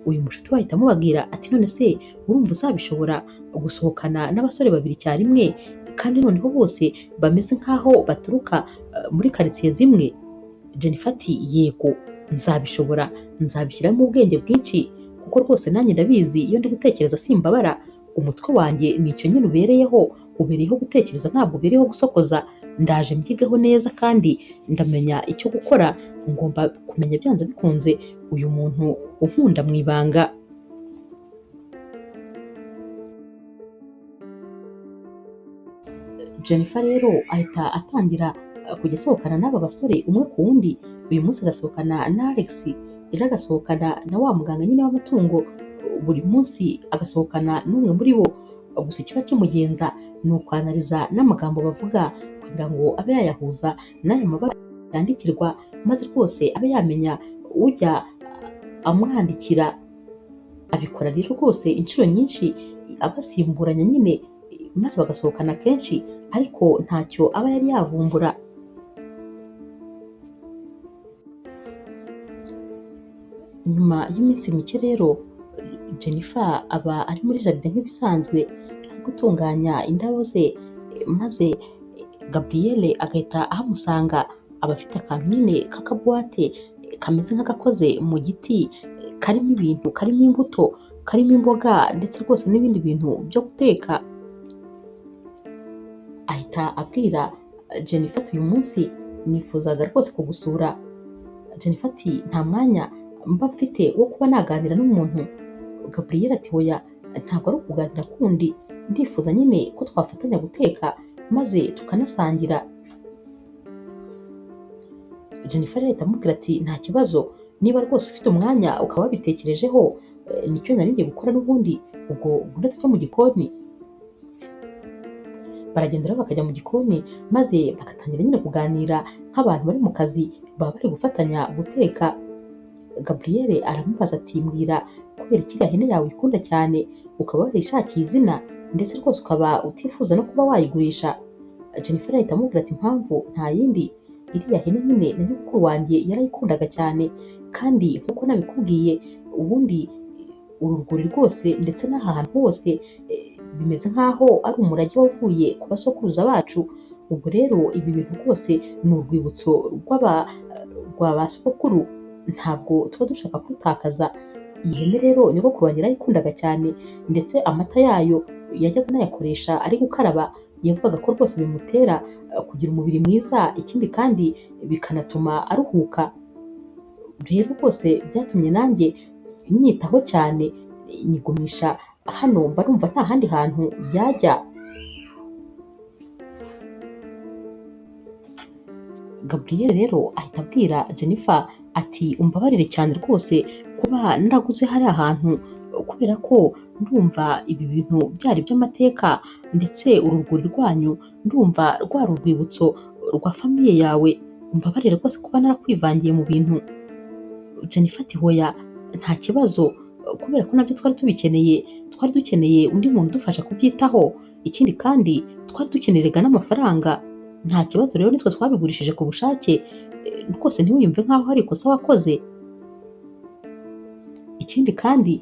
Uyu mushuti we ahita amubabwira ati none se urumva uzabishobora gusohokana n'abasore babiri icyarimwe, kandi noneho bose bameze nk'aho baturuka muri karitsiye zimwe? Jennifer ati yego nzabishobora, nzabishyiramo ubwenge bwinshi kuko rwose nanjye ndabizi iyo ndi gutekereza simbabara, umutwe wanjye ni icyo nyine ubereyeho, ubereyeho gutekereza ntabwo ubereyeho gusokoza, Ndaje mbyigeho neza kandi ndamenya icyo gukora, ngomba kumenya byanze bikunze uyu muntu unkunda mu ibanga. Jennifer rero ahita atangira kujya asohokana n'aba basore umwe ku wundi, uyu munsi agasohokana na Alex, ejo agasohokana na wa muganga nyine w'amatungo, buri munsi agasohokana n'umwe muri bo. Gusa ikiba kimugenza ni ukwanariza n'amagambo bavuga kugira ngo abe yayahuza n'ayo mabara yandikirwa, maze rwose abe yamenya ujya amwandikira. Abikora rero rwose inshuro nyinshi abasimburanya nyine, maze bagasohokana kenshi, ariko ntacyo aba yari yavumbura. Nyuma y'iminsi mike rero Jennifer aba ari muri jaride nk'ibisanzwe, ari gutunganya indabo ze, maze Gabrielle agahita ahamusanga. Aba afite akantu nyine k'akabuwate kameze nk'agakoze mu giti, karimo ibintu, karimo imbuto, karimo imboga ndetse rwose n'ibindi bintu byo guteka. Ahita abwira Jennifer ati uyu munsi nifuzaga rwose kugusura. Jennifer ati nta mwanya mba mfite wo kuba naganira n'umuntu. Gabrielle ati oya, ntabwo ari ukuganira kundi, ndifuza nyine ko twafatanya guteka maze tukanasangira. Jennifer ahita amubwira ati nta kibazo, niba rwose ufite umwanya ukaba wabitekerejeho, nicyo nari ngiye gukora n'ubundi, ubwo ngwino tujye mu gikoni. Baragenda rero bakajya mu gikoni, maze bagatangira nyine kuganira nk'abantu bari mu kazi, baba bari gufatanya guteka. Gabrielle aramubaza ati mbwira, kubera iki iriya hene yawe uyikunda cyane, ukaba warayishakiye izina, ndetse rwose ukaba utifuza no kuba wayigurisha? Jennifer ahita amubwira ati impamvu nta yindi, iriya hene nyine na nyogokuru wanjye yarayikundaga cyane, kandi nk'uko nabikubwiye ubundi uru rwuri rwose ndetse n'aha hantu hose bimeze nk'aho ari umurage wavuye ku basokuruza bacu. Ubwo rero ibi bintu rwose ni urwibutso rwa ba sogokuru, ntabwo tuba dushaka kurutakaza. Iyi hene rero nyogokuru wanjye yarayikundaga cyane, ndetse amata yayo yajyaga anayakoresha ari gukaraba, yavugaga ko rwose bimutera kugira umubiri mwiza, ikindi kandi bikanatuma aruhuka. Rero rwose byatumye nanjye nyitaho cyane, nyigumisha hano, mba numva nta handi hantu yajya. Gabrielle rero ahita abwira Jennifer ati umbabarire cyane rwose kuba naraguze hariya hantu, kubera ko ndumva ibi bintu byari iby'amateka, ndetse uru rwuri rwanyu ndumva rwari urwibutso rwa famiye yawe, umbabarire rwose kuba narakwivangiye mu bintu. Jennifer ati hoya nta kibazo, kubera ko nabyo twari tubikeneye, twari dukeneye undi muntu udufasha kubyitaho, ikindi kandi twari dukenerega n'amafaranga, nta kibazo rero nitwe twabigurishije ku bushake, rwose ntiwiyumve nk'aho hari ikosa wakoze. Ikindi kandi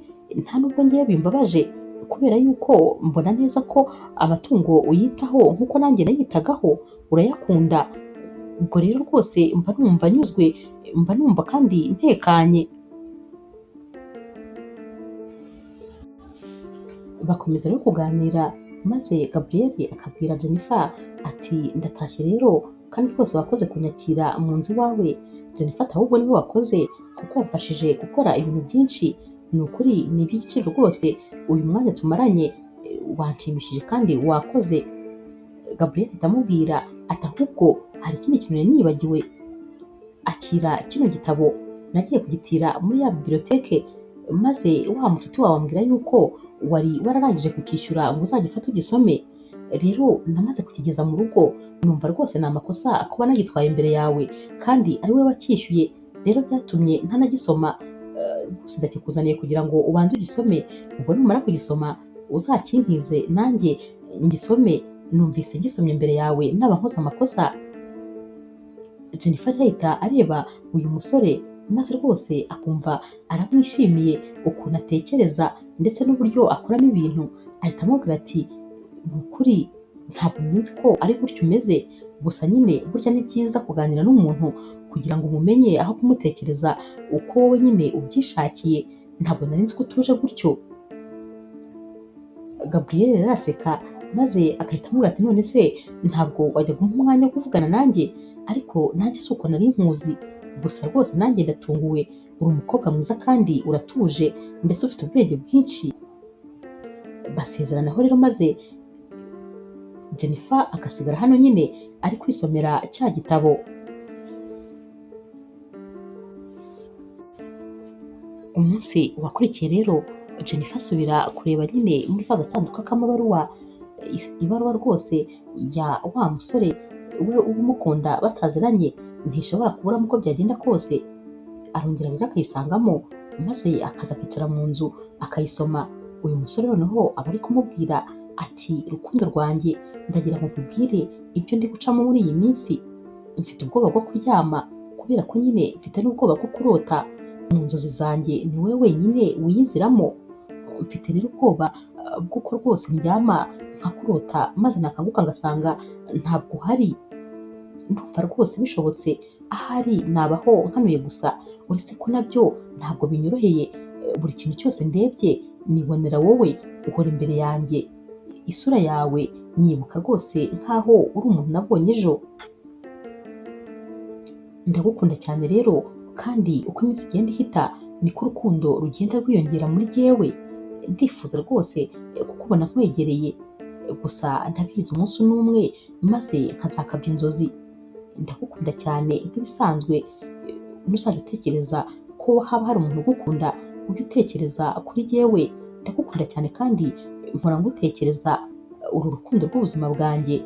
nta nubwo ngewe bimbabaje, kubera yuko mbona neza ko amatungo uyitaho nk'uko nanjye nayitagaho, urayakunda. Ubwo rero rwose mba numva nyuzwe, mba numva kandi ntekanye. Bakomeza rero kuganira, maze Gabrielle akabwira Jennifer ati ndatashye rero kandi rwose wakoze kunyakira mu nzu iwawe. Jennifer ati ahubwo niwe wakoze kuko wamfashije gukora ibintu byinshi, ni ukuri ni iby'igiciro rwose, uyu mwanya tumaranye wanshimishije kandi wakoze. Gabrielle ahita amubwira ati ahubwo hari ikindi kintu nari nibagiwe, akira kino gitabo nagiye kugitira muri ya biblioteke, maze wa mucuti wawe ambwira yuko wari wararangije kucyishyura ngo uzagifate ugisome. Rero namaze kukigeza mu rugo, numva rwose ni amakosa kuba nagitwaye imbere yawe kandi ari wowe wacyishyuye, rero byatumye ntanagisoma, rwose ndakikuzaniye kugira ngo ubanze ugisome, ubwo numara kugisoma uzakinkize nanjye ngisome, numvise ngisomye imbere yawe naba nkoze amakosa. Jennifer ahita areba uyu musore, maze rwose akumva aramwishimiye ukuntu atekereza ndetse n'uburyo akoramo ibintu, ahita amubwira ati ni ukuri ntabwo nzi ko ari gutyo umeze, gusa nyine burya ni byiza kuganira n'umuntu kugira ngo umumenye aho kumutekereza uko wowe nyine ubyishakiye, ntabwo nari nzi ko utuje gutyo. Gabrielle rero araseka Maze agahita amubwira ati none se ntabwo wajya guha umwanya wo kuvugana nanjye, ariko nanjye si uko nari nkuzi, gusa rwose nanjye ndatunguwe, uri umukobwa mwiza kandi uratuje ndetse ufite ubwenge bwinshi. Basezeranaho rero, maze Jennifer agasigara hano nyine ari kwisomera cya gitabo. Umunsi wakurikiye rero Jennifer asubira kureba nyine muri ka gasanduku k'amabaruwa, ibaruwa rwose ya wa musore we umukunda bataziranye ntishobora kuburamo uko byagenda kose. Arongera rero akayisangamo, maze akaza akicara mu nzu akayisoma. Uyu musore noneho aba ari kumubwira ati rukundo rwanjye, ndagira ngo nkubwire ibyo ndi gucamo muri iyi minsi, mfite ubwoba bwo kuryama kubera ko nyine mfite n'ubwoba bwo kurota, mu nzozi zanjye ni wowe wenyine wiyiziramo, mfite rero ubwoba bw'uko rwose ndyama nkakurota maze nakanguka ngasanga ntabwo uhari, ndumva rwose bishobotse ahari nabaho nkanuye gusa, uretse ko nabyo ntabwo binyoroheye, buri kintu cyose ndebye nibonera wowe uhora imbere yanjye, isura yawe nyibuka rwose nkaho uri umuntu nabonye ejo, ndagukunda cyane rero, kandi uko iminsi igenda ihita niko urukundo rugenda rwiyongera muri jyewe, ndifuza rwose kukubona nkwegereye, gusa ndabizi umunsi n'umwe maze nkazakabya inzozi, ndagukunda cyane nk'ibisanzwe, ntuzajya utekereza ko haba hari umuntu ugukunda ujye utekereza kuri jyewe, ndagukunda cyane kandi mpora ngutekereza, uru rukundo rw'ubuzima bwanjye.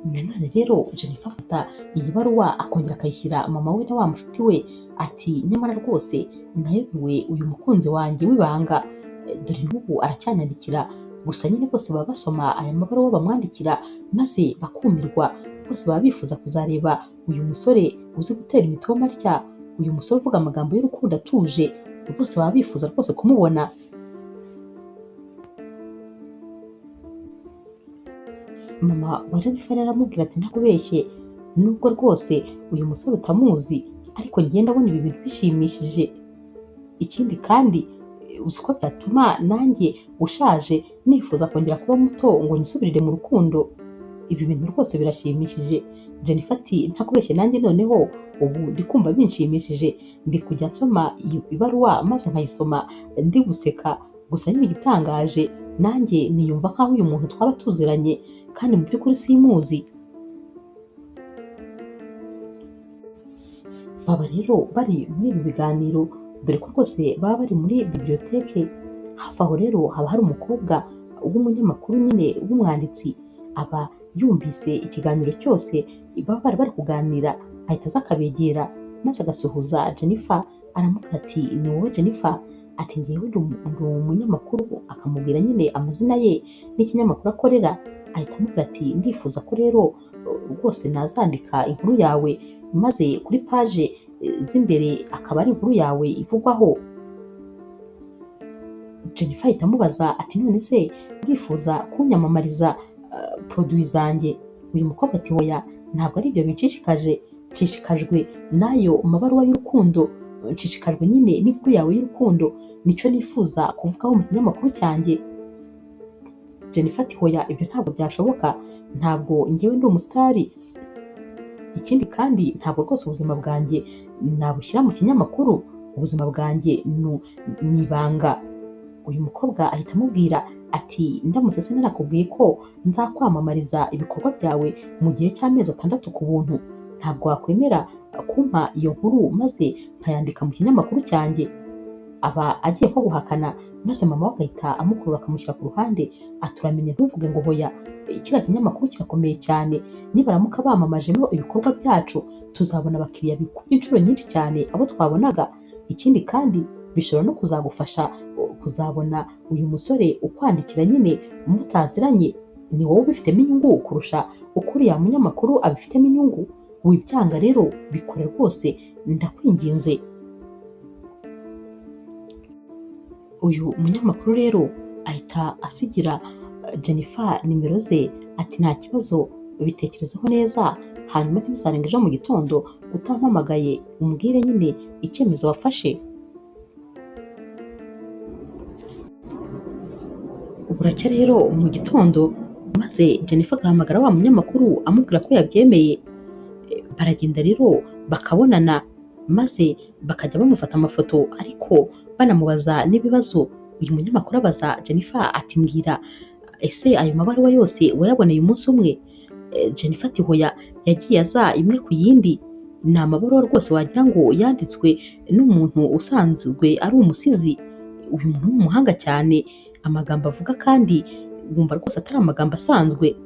Nanone rero Jennifer afata iyi baruwa akongera akayishyira mama we na wa mushuti we, ati nyamara rwose nayobewe uyu mukunzi wanjye w'ibanga, dore n'ubu aracyanyandikira, gusa nyine bose baba basoma aya mabaruwa bamwandikira maze bakumirwa, bose baba bifuza kuzareba uyu musore uzi gutera imitoma atya, uyu musore uvuga amagambo y'urukundo atuje, bose baba bifuza rwose kumubona. Mama wa Jennifer aramubwira ati ntakubeshye, nubwo rwose uyu musore utamuzi ariko njye ndabona ibi bintu bishimishije, ikindi kandi uzi ko byatuma nanjye ushaje nifuza kongera kuba muto ngo nisubirire mu rukundo, ibi bintu rwose birashimishije. Jennifer ati ntakubeshye nanjye noneho ubu ndi kumva binshimishije, ndi kujya nsoma iyi ibaruwa maze nkayisoma ndi guseka, gusa nyine igitangaje nanjye niyumva nkaho uyu muntu twaba tuziranye kandi mu by'ukuri simuzi. Baba rero bari muri ibi biganiro, dore ko rwose baba bari muri bibiliyoteke, hafi aho rero haba hari umukobwa w'umunyamakuru nyine w'umwanditsi, aba yumvise ikiganiro cyose baba bari bari kuganira, ahita aza akabegera maze agasuhuza Jennifer, aramubwira ati ni wowe Jennifer? Ati njyewe ndi umunyamakuru, akamubwira nyine amazina ye n'ikinyamakuru akorera, ahita amubwira ati ndifuza ko rero rwose nazandika inkuru yawe maze kuri paje z'imbere akaba ari inkuru yawe ivugwaho. Jennifer ahita amubaza ati none se urifuza kunyamamariza produit zanjye? Uyu mukobwa ati oya, ntabwo ari ibyo binshishikaje, nshishikajwe n'ayo mabaruwa y'urukundo, nshishikajwe nyine n'inkuru yawe y'urukundo, nicyo nifuza kuvugaho mu kinyamakuru cyanjye. Jennifer ati oya, ibyo ntabwo byashoboka, ntabwo njyewe ndi umusitari, ikindi kandi ntabwo rwose ubuzima bwanjye nabushyira mu kinyamakuru, ubuzima bwanjye ni ibanga. Uyu mukobwa ahita amubwira ati ndamutse se narakubwiye ko nzakwamamariza ibikorwa byawe mu gihe cy'amezi 6 ku buntu, ntabwo wakwemera kumpa iyo nkuru maze nkayandika mu kinyamakuru cyanjye? Aba agiye nko guhakana, maze mama we agahita amukurura akamushyira ku ruhande, ati uramenye ntuvuge ngo hoya, kiriya kinyamakuru kirakomeye cyane, nibaramuka bamamajemo ibikorwa byacu tuzabona abakiriya bikubye inshuro nyinshi cyane abo twabonaga, ikindi kandi bishobora no kuzagufasha kuzabona uyu musore ukwandikira nyine mutaziranye, ni wowe ubifitemo inyungu kurusha uko uriya munyamakuru abifitemo inyungu, wibyanga rero bikore rwose ndakwinginze. Uyu munyamakuru rero ahita asigira Jennifer nimero ze, ati nta kibazo bitekerezeho neza, hanyuma ntibizarenga ejo mu gitondo utampamagaye umbwire nyine icyemezo wafashe. Buracya rero mu gitondo, maze Jennifer agahamagara wa munyamakuru amubwira ko yabyemeye. Baragenda rero bakabonana, maze bakajya bamufata amafoto ariko banamubaza n'ibibazo. Uyu munyamakuru abaza Jennifer ati mbwira, ese ayo mabaruwa yose wayaboneye umunsi umwe? Jennifer ati hoya, yagiye aza imwe ku yindi. Ni amabaruwa rwose wagira ngo yanditswe n'umuntu usanzwe ari umusizi. Uyu muntu ni umuhanga cyane, amagambo avuga kandi wumva rwose atari amagambo asanzwe.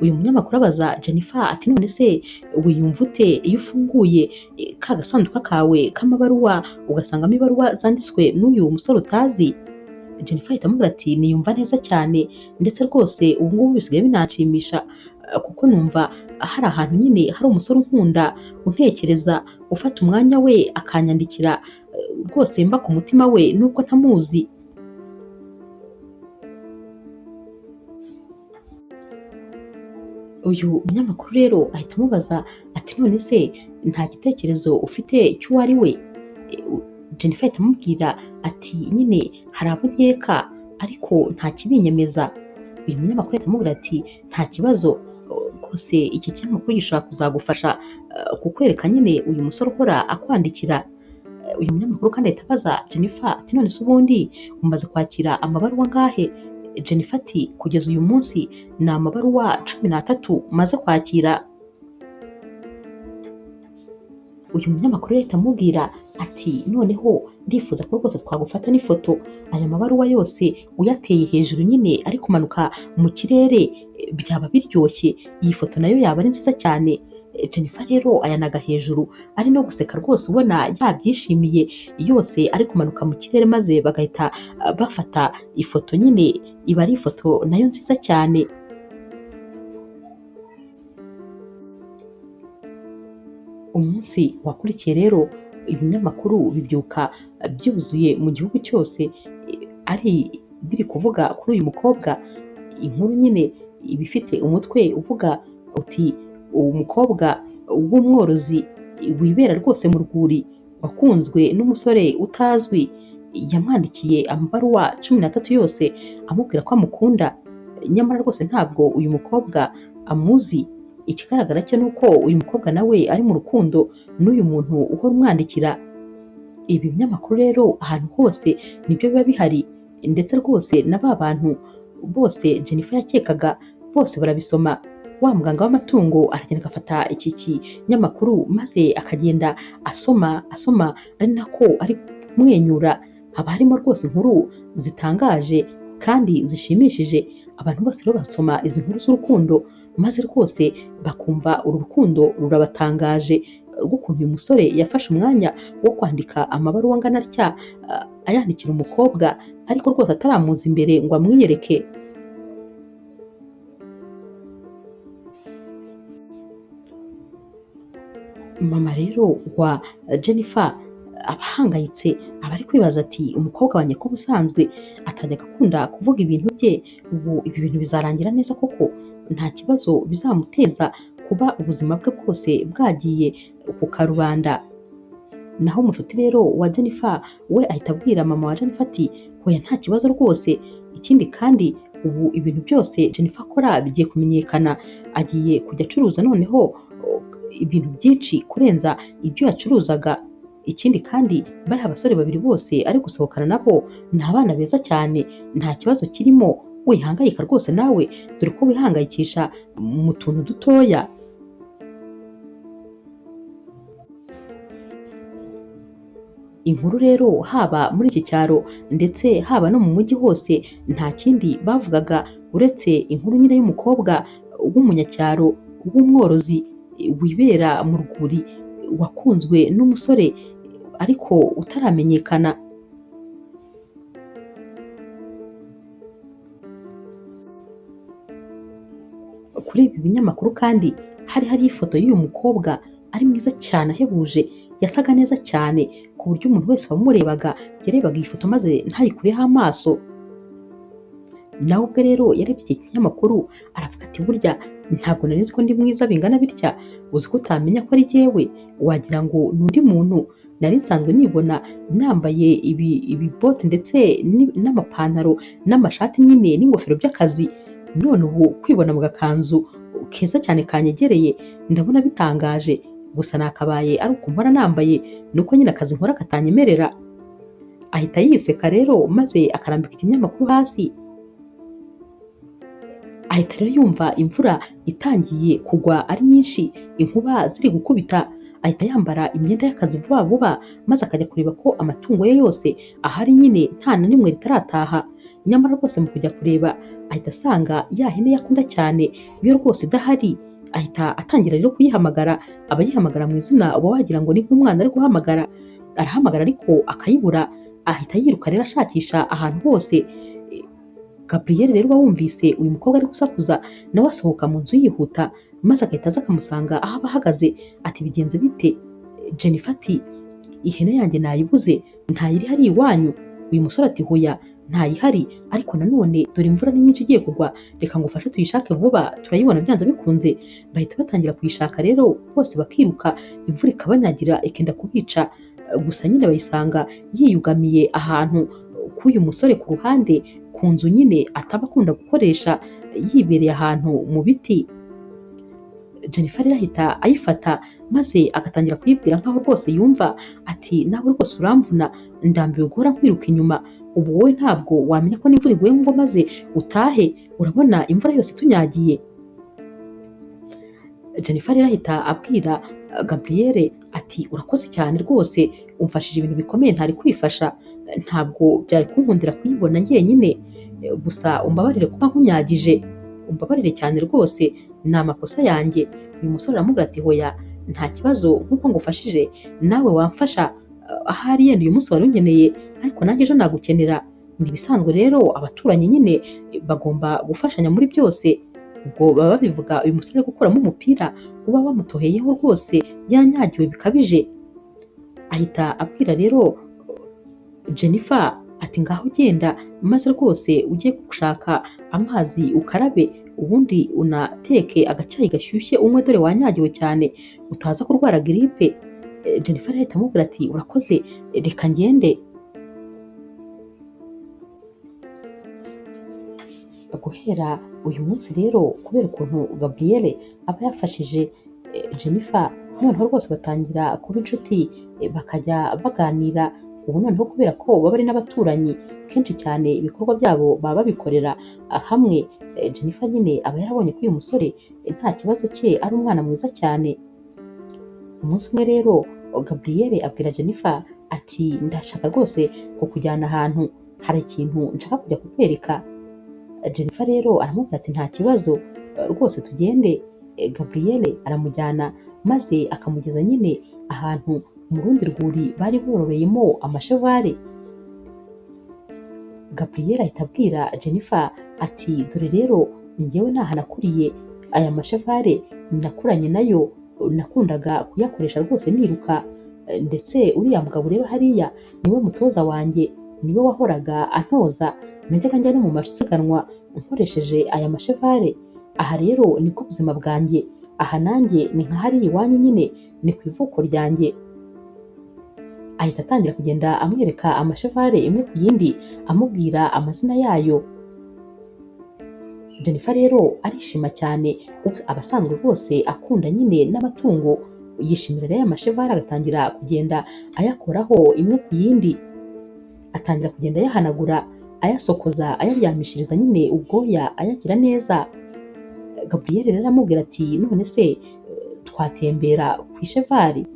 Uyu munyamakuru abaza Jennifer ati none se wiyumva ute iyo ufunguye ka gasanduka kawe k'amabaruwa ugasangamo ibaruwa zanditswe n'uyu musore utazi? Jennifer ahita amubwira ati niyumva neza cyane, ndetse rwose ubu ngubu bisigaye binanshimisha kuko numva hari ahantu nyine hari umusore unkunda, untekereza, ufata umwanya we akanyandikira, rwose mba ku mutima we nubwo ntamuzi. Uyu munyamakuru rero ahita amubaza ati none se nta gitekerezo ufite cy'uwo ari we? Jennifer ahita amubwira ati nyine hari abo nkeka ariko nta kibinyemeza. Uyu munyamakuru ahita amubwira ati nta kibazo rwose, iki kinyamakuru gishobora kuzagufasha kukwereka nyine uyu musore uhora akwandikira. Uyu munyamakuru kandi ahita abaza Jennifer ati none se ubundi umaze kwakira amabaruwa angahe? Jennifer ati kugeza uyu munsi ni amabaruwa 13 maze kwakira. Uyu munyamakuru ahita amubwira ati noneho ndifuza ko rwose twagufata n'ifoto, aya mabaruwa yose uyateye hejuru nyine ari kumanuka mu kirere byaba biryoshye, iyi foto nayo yaba ari nziza cyane. Jennifer rero ayanaga hejuru ari no guseka rwose ubona yabyishimiye, yose ari kumanuka mu kirere, maze bagahita bafata ifoto nyine, iba ari ifoto nayo nziza cyane. Umunsi wakurikiye rero ibinyamakuru bibyuka byuzuye mu gihugu cyose ari biri kuvuga kuri uyu mukobwa. Inkuru nyine iba ifite umutwe uvuga uti uwo mukobwa w'umworozi wibera rwose mu rwuri wakunzwe n'umusore utazwi, yamwandikiye amabaruwa 13 yose amubwira ko amukunda, nyamara rwose ntabwo uyu mukobwa amuzi. Ikigaragara cyo ni uko uyu mukobwa nawe ari mu rukundo n'uyu muntu uhora umwandikira. Ibi binyamakuru rero ahantu hose nibyo biba bihari, ndetse rwose na ba bantu bose Jennifer yakekaga bose barabisoma. Wa muganga w'amatungo aragenda agafata iki kinyamakuru maze akagenda asoma asoma, ari nako ari kumwenyura. Haba harimo rwose inkuru zitangaje kandi zishimishije. Abantu bose rero basoma izi nkuru z'urukundo maze rwose bakumva uru rukundo rurabatangaje, rw'ukuntu uyu musore yafashe umwanya wo kwandika amabaruwa angana atya ayandikira umukobwa ariko rwose ataramuza imbere ngo amwiyereke. Mama rero wa Jennifer aba ahangayitse, aba ari kwibaza ati umukobwa wanjye ko ubusanzwe atajyaga akunda kuvuga ibintu bye, ubu ibi bintu bizarangira neza koko? Nta kibazo bizamuteza kuba ubuzima bwe bwose bwagiye ku karubanda? Naho umushuti rero wa Jennifer we ahita abwira mama wa Jennifer ati hoya nta kibazo rwose, ikindi kandi ubu ibintu byose Jennifer akora bigiye kumenyekana, agiye kujya acuruza noneho ibintu byinshi kurenza ibyo yacuruzaga. Ikindi kandi bari abasore babiri bose ari gusohokana nabo ni abana beza cyane, nta kibazo kirimo, wihangayika rwose nawe dore ko wihangayikisha mu tuntu dutoya. Inkuru rero haba muri iki cyaro ndetse haba no mu mujyi hose nta kindi bavugaga uretse inkuru nyine y'umukobwa w'umunyacyaro w'umworozi wibera mu rwuri wakunzwe n'umusore ariko utaramenyekana. Kuri ibi binyamakuru kandi hari hari ifoto y'uyu mukobwa ari mwiza cyane ahebuje, yasaga neza cyane ku buryo umuntu wese wamurebaga yarebaga iyi foto maze ntayikureho amaso. Nawe ubwe rero yarebye iki kinyamakuru aravuga ati burya ntabwo nari nzi ko ndi mwiza bingana bitya, uzi ko utamenya ko ari jyewe, wagira ngo ni undi muntu. Nari nsanzwe nibona nambaye ibibote ndetse n'amapantaro n'amashati nyine n'ingofero by'akazi, none ubu kwibona mu gakanzu keza cyane kanyegereye ndabona bitangaje. Gusa nakabaye ari uko mpora nambaye, nuko nyine akazi nkora katanyemerera. Ahita yiseka rero maze akarambika ikinyamakuru hasi. Ahita rero yumva imvura itangiye kugwa ari nyinshi, inkuba ziri gukubita. Ahita yambara imyenda y'akazi vuba vuba maze akajya kureba ko amatungo ye yose ahari nyine nta na rimwe ritarataha. Nyamara rwose mu kujya kureba ahita asanga ya hene yakunda cyane yo rwose idahari. Ahita atangira rero kuyihamagara, aba ayihamagara mu izina uba wagira ngo ni nk'umwana ari guhamagara. Arahamagara ariko akayibura. Ahita yiruka rero ashakisha ahantu hose. Gabriel rero uba wumvise uyu mukobwa ari gusakuza, nawe asohoka mu nzu yihuta maze agahita aza akamusanga aho aba ahagaze ati bigenze bite? Jennifer ati ihene yanjye nayibuze, ntayiri hari iwanyu? Uyu musore ati hoya ntayihari, ariko nanone dore imvura ni nyinshi igiye kugwa, reka ngufashe tuyishake vuba, turayibona byanze bikunze. Bahita batangira kuyishaka rero bose bakiruka, imvura ikabanyagira ikenda kubica. Gusa nyine bayisanga yiyugamiye ahantu k'uyu musore ku ruhande ku nzu nyine ataba akunda gukoresha, yibereye ahantu mu biti. Jennifer rero ahita ayifata maze agatangira kuyibwira nkaho rwose yumva ati nawe rwose uramvuna, ndambiwe guhora nkwiruka inyuma, ubu wowe ntabwo wamenya ko n'imvura iguye ngo maze utahe, urabona imvura yose itunyagiye. Jennifer rero ahita abwira Gabriel ati urakoze cyane rwose, umfashije ibintu bikomeye ntari kwifasha, ntabwo byari kunkundira kuyibona njyenyine, gusa umbabarire kuba nkunyagije, umbabarire cyane rwose, ni amakosa yanjye. Uyu musore aramubwira ati hoya nta kibazo, nk'uko ngufashije nawe wamfasha, ahari yenda uyu munsi wari unkeneye ariko nanjye ejo nagukenera. Ni ibisanzwe rero abaturanyi nyine bagomba gufashanya muri byose. Ubwo baba babivuga uyu musore ari gukuramo umupira uba wamutoheyeho rwose yanyagiwe bikabije. Ahita abwira rero Jennifer ati ngaho genda maze rwose ujye gushaka amazi ukarabe, ubundi unateke agacyayi gashyushye unywe, dore wanyagiwe cyane utaza kurwara giripe. Jennifer ahita amubwira ati urakoze, reka ngende. Guhera uyu munsi rero kubera ukuntu Gabriel aba yafashije Jennifer, noneho rwose batangira kuba inshuti, bakajya baganira. Ubu noneho kubera ko baba ari n'abaturanyi, kenshi cyane ibikorwa byabo baba babikorera hamwe. Jennifer nyine aba yarabonye ko uyu musore nta kibazo cye, ari umwana mwiza cyane. Umunsi umwe rero Gabriel abwira Jennifer ati ndashaka rwose kukujyana ahantu, hari ikintu nshaka kujya kukwereka. Jennifer rero aramubwira ati nta kibazo rwose tugende. Gabriel aramujyana maze akamugeza nyine ahantu mu rundi rwuri bari bororeyemo amashevare. Gabriel ahita abwira Jennifer ati dore rero njyewe ntaha nakuriye aya mashevare, nakuranye nayo, nakundaga kuyakoresha rwose niruka, ndetse uriya mugabo ureba hariya niwe mutoza wanjye, niwe wahoraga antoza, najyaga njya no mu masiganwa nkoresheje aya mashevare. Aha rero niko ubuzima bwanjye, aha nanjye ni nka hariya iwanyu nyine, ni ku ivuko ryanjye. Ahita atangira kugenda amwereka amashevare imwe ku yindi, amubwira amazina yayo. Jennifer rero arishima cyane, abasanzwe rwose akunda nyine n'amatungo, yishimira rero aya mashevare agatangira kugenda ayakoraho imwe ku yindi, atangira kugenda ayahanagura, ayasokoza, ayaryamishiriza nyine ubwoya, ayagira neza. Gabriel rero aramubwira ati none se twatembera ku ishevari?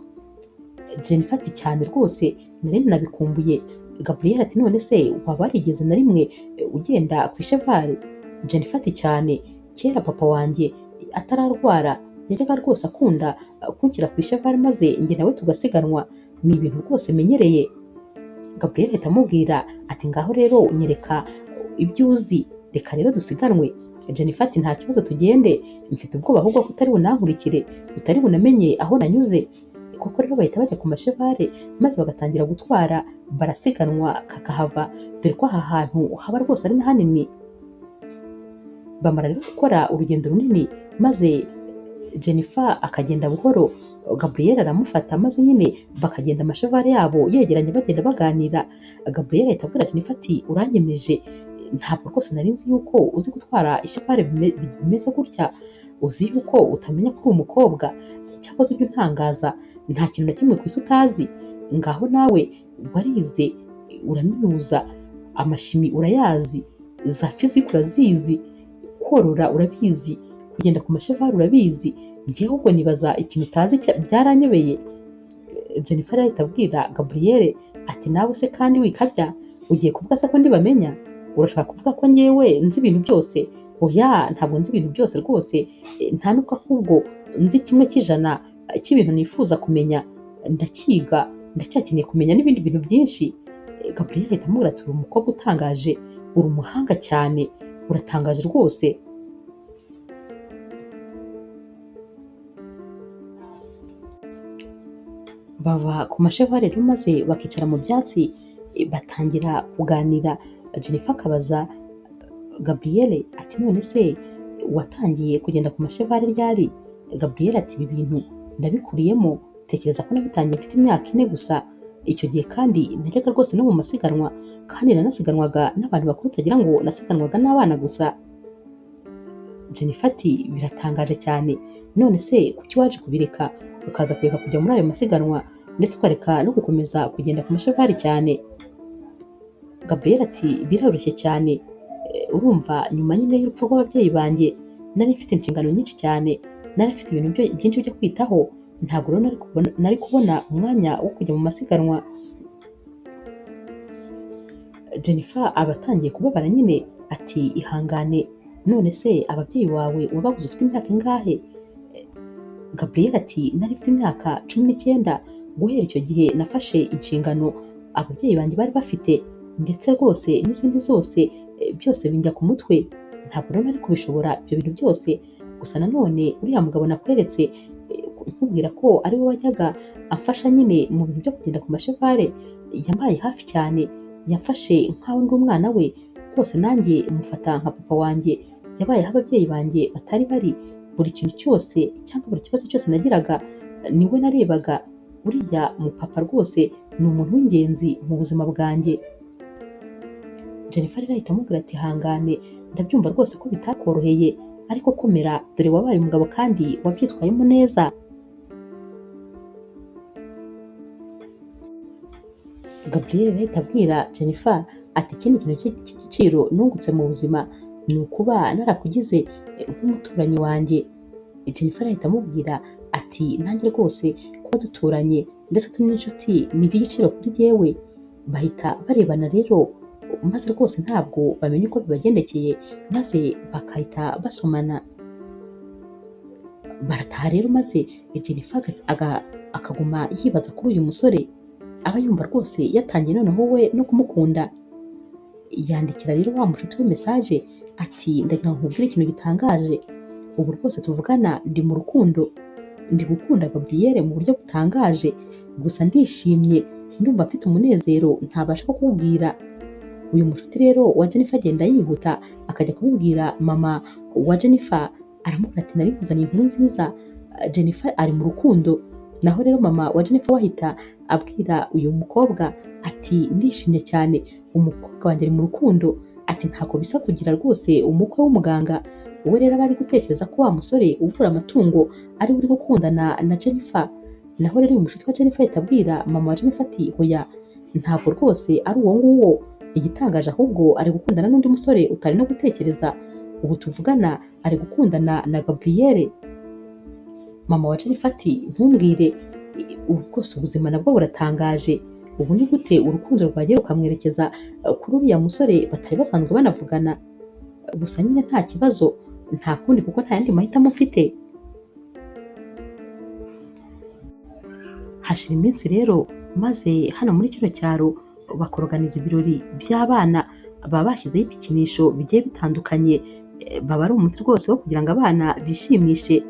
Jennifer ati cyane rwose nari nabikumbuye. Gabriel ati none se waba warigeze na rimwe ugenda ku ishevari? Jennifer ati cyane, kera papa wanjye atararwara yajyaga rwose akunda kunshyira ku ishevari maze njye nawe tugasiganwa, ni ibintu rwose menyereye. Gabriel ahita amubwira ati ngaho rero nyereka ibyo uzi, reka rero dusiganwe. Jennifer ati nta kibazo tugende, mfite ubwoba ahubwo ko utari bunankurikire, utari bunamenye aho nanyuze. Koko rero bahita bajya ku mashevare maze bagatangira gutwara, barasiganwa kakahava, dore ko aha hantu haba rwose ari na hanini. Bamara rero gukora urugendo runini maze Jennifer akagenda buhoro, Gabriel aramufata maze nyine bakagenda amashevare yabo yegeranye bagenda baganira. Gabriel ahita abwira Jennifer ati uranyemeje, ntabwo rwose nari nzi yuko uzi gutwara ishevare bimeze gutya, uzi yuko utamenya ko uri umukobwa, cyakoze ujya untangaza, nta kintu na kimwe ku isi utazi, ngaho nawe warize uraminuza, amashimi urayazi, za fiziki urazizi, korora urabizi, kugenda ku mashevare urabizi, njyewe ahubwo nibaza ikintu utazi byaranyobeye. Jennifer ahita abwira Gabriel ati nawe se kandi wikabya, ugiye kuvuga se ko ndibamenya? Urashaka kuvuga ko njyewe nzi ibintu byose? Oya, ntabwo nzi ibintu byose rwose, nta nubwo ahubwo nzi 1% cy'ibintu nifuza kumenya, ndakiga, ndacyakeneye kumenya n'ibindi bintu byinshi. Gabriel ahita amubwira ati uri umukobwa utangaje, uri umuhanga cyane, uratangaje rwose. Bava ku mashevare rero maze bakicara mu byatsi batangira kuganira. Jennifer akabaza Gabriel ati none se watangiye kugenda ku mashevare ryari? Gabriel ati ibi bintu ndabikuriyemo, tekereza ko nabitangiye mfite imyaka 4 gusa. Icyo gihe kandi najyaga rwose no mu masiganwa, kandi nanasiganwaga n'abantu bakuru, utagira ngo nasiganwaga n'abana gusa. Jennifer ati biratangaje cyane, none se kuki waje kubireka ukaza kureka kujya muri ayo masiganwa ndetse ukareka no gukomeza kugenda ku mashevari cyane? Gabriel ati biroroshye cyane, urumva nyuma nyine y'urupfu rw'ababyeyi banjye nari mfite inshingano nyinshi cyane, nari mfite ibintu byinshi byo kwitaho, ntabwo rero nari kubona umwanya wo kujya mu masiganwa. Jennifer aba atangiye kubabara nyine ati ihangane, none se ababyeyi bawe wababuze ufite imyaka ingahe? Gabriel ati nari mfite imyaka 19, guhera icyo gihe nafashe inshingano ababyeyi banjye bari bafite, ndetse rwose n'izindi zose byose binjya ku mutwe, ntabwo rero nari kubishobora ibyo bintu byose. Gusa nanone uriya mugabo nakweretse nkubwira ko ari we wajyaga amfasha nyine mu bintu byo kugenda ku mashevare, yambaye hafi cyane, yamfashe nkaho ndi umwana we rwose, nanjye mufata nka papa wanjye, yabaye aho ababyeyi banjye batari bari, buri kintu cyose cyangwa buri kibazo cyose nagiraga niwe narebaga. Uriya mupapa rwose ni umuntu w'ingenzi mu buzima bwanjye. Jennifer rero ahita amubwira ati hangane, ndabyumva rwose ko bitakoroheye, ariko komera, dore wabaye umugabo kandi wabyitwayemo neza. Gabriel ahita abwira Jennifer ati ikindi kintu cy'igiciro nungutse mu buzima ni ukuba narakugize nk'umuturanyi wanjye. Jennifer ahita amubwira ati nanjye rwose kuba duturanye ndetse turi n'inshuti ni iby'igiciro kuri jyewe. Bahita barebana rero maze rwose ntabwo bamenya uko bibagendekeye, maze bakahita basomana. Barataha rero maze Jennifer akaguma yibaza kuri uyu musore, aba yumva rwose yatangiye noneho we no kumukunda. Yandikira rero wa mushuti we message ati ndagira ngo nkubwire ikintu gitangaje, ubu rwose tuvugana ndi mu rukundo, ndi gukunda Gabriel mu buryo butangaje, gusa ndishimye, ndumva mfite umunezero ntabasha kukubwira. Uyu mushuti rero wa Jennifer agenda yihuta akajya kubibwira mama wa Jennifer, aramubwira ati nari nkuzaniye inkuru nziza, Jennifer ari mu rukundo. Naho rero mama wa Jennifer wahita abwira uyu mukobwa ati ndishimye cyane, umukobwa wanjye ari mu rukundo, ati ntako bisa kugira rwose umukwe w'umuganga. We rero aba ari gutekereza ko wa musore uvura amatungo ari we uri gukundana na Jennifer. Naho rero uyu mushuti wa Jennifer ahita abwira mama wa Jennifer ati hoya, ntabwo rwose ari uwo nguwo, igitangaje ahubwo ari gukundana n'undi musore utari no gutekereza, ubu tuvugana ari gukundana na Gabriel. Mama wa Jennifer ati ntumbwire, rwose ubuzima nabwo buratangaje, ubu ni gute urukundo rwagera rukamwerekeza kuri uriya musore batari basanzwe banavugana? Gusa nyine nta kibazo, nta kundi kuko nta yandi mahitamo mfite. Hashira iminsi rero maze hano muri kino cyaro bakoroganiza ibirori by'abana, baba bashyizeho ibikinisho bigiye bitandukanye, baba ari umunsi rwose wo kugira ngo abana bishimishe.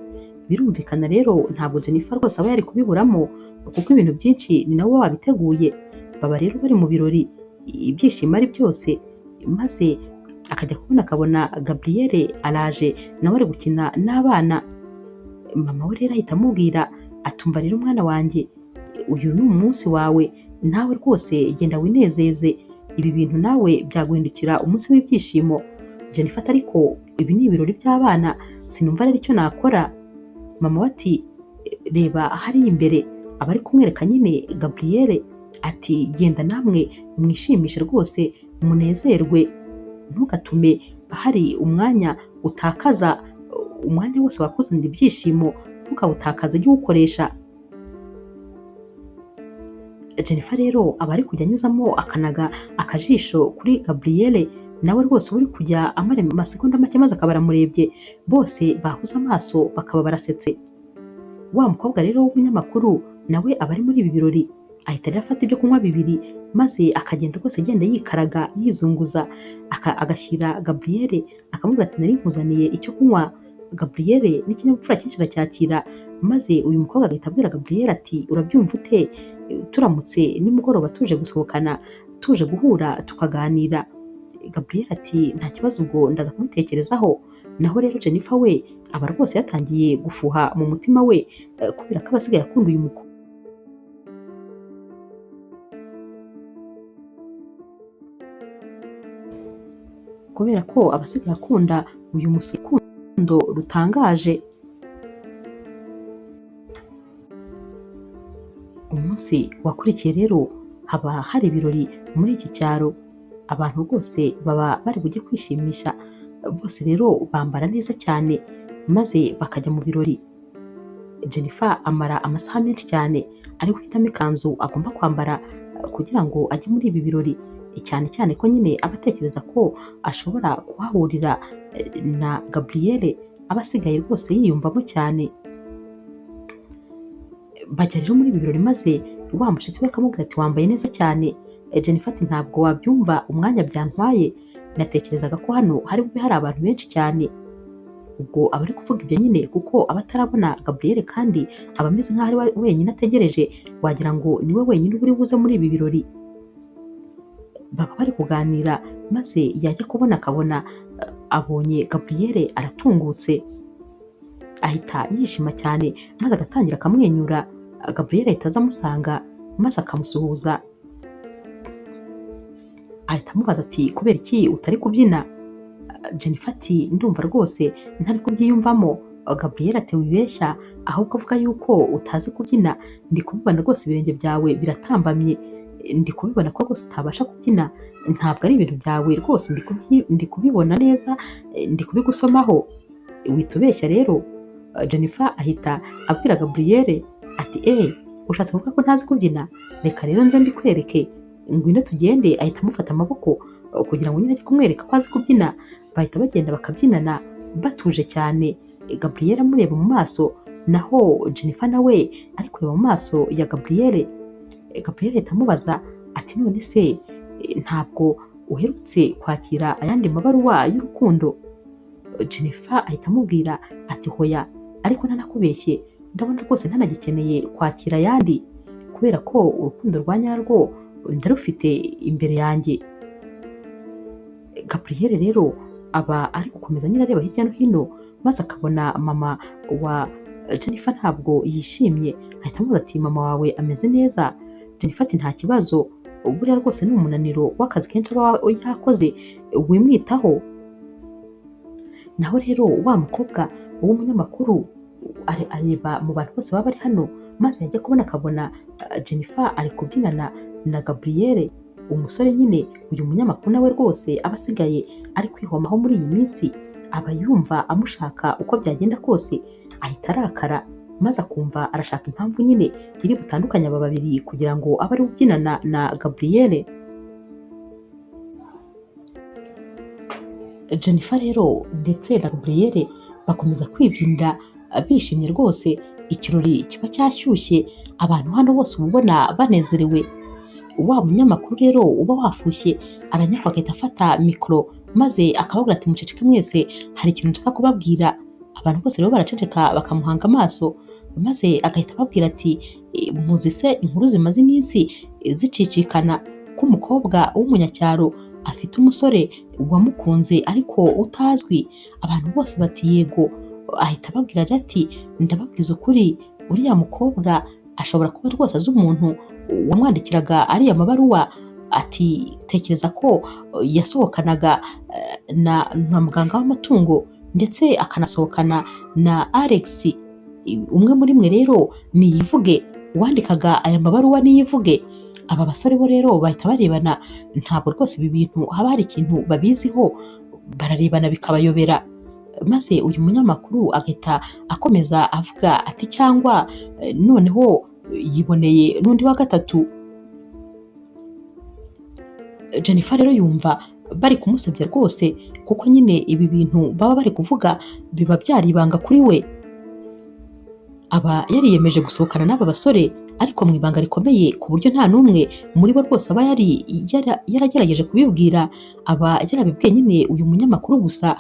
Birumvikana rero ntabwo Jennifer rwose aba yari kubiburamo kuko ibintu byinshi ni nawe wabiteguye. Baba rero bari mu birori, ibyishimo ari byose, maze akajya kubona akabona Gabriel araje nawe ari gukina n'abana. Mama we rero ahita amubwira Atumva rero mwana wanjye, uyu ni umunsi wawe, nawe rwose genda winezeze, ibi bintu nawe byaguhindukira umunsi w'ibyishimo. Jennifer ati ariko ibi ni ibirori by'abana, sinumva rero icyo nakora. Mama we ati reba hariya imbere, aba ari kumwereka nyine Gabrielle, ati genda namwe mwishimishe rwose munezerwe, ntugatume hari umwanya utakaza, umwanya wose wakuzanira ibyishimo ntukawutakaze, ujye uwukoresha. Jennifer rero aba ari kujya anyuzamo akanaga akajisho kuri Gabrielle, nawe rwose uri kujya amara amasegonda make maze akaba aramurebye, bose bahuza amaso bakaba barasetse. Wa mukobwa rero w'umunyamakuru nawe aba ari muri ibi birori, ahita rero afata ibyo kunywa bibiri maze akagenda rwose agenda yikaraga yizunguza, agashyira Gabrielle akamubwira ati nari nkuzaniye icyo kunywa. Gabrielle n'ikinyabupfura cyinshi aracyakira, maze uyu mukobwa agahita abwira Gabrielle ati urabyumva ute turamutse nimugoroba tuje gusohokana, tuje guhura tukaganira. Gabrielle ati nta kibazo, ubwo ndaza kubitekerezaho. Naho rero Jennifer we aba rwose yatangiye gufuha mu mutima we kubera ko aba asigaye akunda uyu mukobwa. Kubera ko aba asigaye akunda uyu musore rutangaje. Umunsi wakurikiye rero haba hari ibirori muri iki cyaro, abantu rwose baba bari bujye kwishimisha, bose rero bambara neza cyane maze bakajya mu birori. Jennifer amara amasaha menshi cyane ari guhitamo ikanzu agomba kwambara kugira ngo ajye muri ibi birori, cyane cyane ko nyine aba atekereza ko ashobora kuhahurira na Gabrielle, aba asigaye rwose yiyumvamo cyane. Bajya rero muri ibi birori maze wa mushuti we akamubwira ati wambaye neza cyane. Jennifer ati ntabwo wabyumva umwanya byantwaye, natekerezaga ko hano hari bube hari abantu benshi cyane. Ubwo aba ari kuvuga ibyo nyine kuko aba atarabona Gabrielle kandi aba ameze nk'aho ari wenyine ategereje, wagira ngo niwe wenyine uba uri buze muri ibi birori. Baba bari kuganira maze yajya kubona akabona abonye Gabrielle aratungutse, ahita yishima cyane maze agatangira akamwenyura. Gabrielle ahita aza amusanga maze akamusuhuza, ahita amubaza ati kubera iki utari kubyina? Jennifer ati ndumva rwose ntari kubyiyumvamo. Gabrielle ati wibeshya, ahubwo avuga yuko utazi kubyina, ndi kubibona rwose ibirenge byawe biratambamye, ndi kubibona ko rwose utabasha kubyina, ntabwo ari ibintu byawe rwose, ndi kubibona neza, ndi kubigusomaho, witubeshya rero. Jennifer ahita abwira Gabrielle ati ushatse kuvuga ko ntazi kubyina, reka rero nze mbikwereke, ngwino tugende. Ahita amufata amaboko kugira ngo nyine ajye kumwereka ko azi kubyina. Bahita bagenda bakabyinana batuje cyane, Gabrielle amureba mu maso, naho Jennifer nawe ari kureba mu maso ya Gabrielle. Gabrielle ahita amubaza ati none se ntabwo uherutse kwakira ayandi mabaruwa y'urukundo? Jennifer ahita amubwira ati hoya, ariko ntanakubeshye, ndabona rwose ntanagikeneye kwakira ayandi kubera ko urukundo rwa nyarwo ndarufite imbere yanjye. Gabrielle rero aba ari gukomeza nyine areba hirya no hino, maze akabona mama wa Jennifer ntabwo yishimye, ahita amubaza ati mama wawe ameze neza? Jennifer ati nta kibazo, buriya rwose ni umunaniro w'akazi kenshi aba yakoze, wimwitaho. Naho rero wa mukobwa w'umunyamakuru areba mu bantu bose baba bari hano, maze yajya kubona akabona Jennifer ari kubyinana na Gabrielle, umusore nyine uyu munyamakuru nawe rwose aba asigaye ari kwihomaho muri iyi minsi, aba yumva amushaka uko byagenda kose, ahita arakara maze akumva arashaka impamvu nyine iri butandukanye aba babiri kugira ngo abe ari ubyinana na Gabrielle. Jennifer rero ndetse na Gabrielle bakomeza kwibyinira bishimye rwose, ikirori kiba cyashyushye, abantu hano bose uba ubona banezerewe. Wa munyamakuru rero uba wafushye aranyakwa agahita afata mikoro maze akababwira ati muceceke mwese, hari ikintu nshaka kubabwira. Abantu bose rero baraceceka bakamuhanga amaso, maze agahita ababwira ati muzi se inkuru zimaze iminsi zicicikana ko umukobwa w'umunyacyaro afite umusore wamukunze ariko utazwi? Abantu bose bati yego. Ahita ababwira ati ndababwiza ukuri, Uriya mukobwa ashobora kuba rwose azi umuntu wamwandikiraga ariya mabaruwa. Ati tekereza ko yasohokanaga na muganga w'amatungo ndetse akanasohokana na Alex. Umwe muri mwe rero niyivuge, uwandikaga aya mabaruwa niyivuge. Aba basore bo rero bahita barebana, ntabwo rwose ibi bintu haba hari ikintu babiziho, bararebana bikabayobera. Maze uyu munyamakuru agahita akomeza avuga ati cyangwa noneho yiboneye n'undi wa gatatu. Jennifer rero yumva bari kumusebya rwose, kuko nyine ibi bintu baba bari kuvuga biba byari ibanga kuri we. Aba yariyemeje gusohokana n'aba basore ariko mu ibanga rikomeye, ku buryo nta n'umwe muri bo rwose aba yari yaragerageje kubibwira. Aba yarabibwiye nyine uyu munyamakuru gusa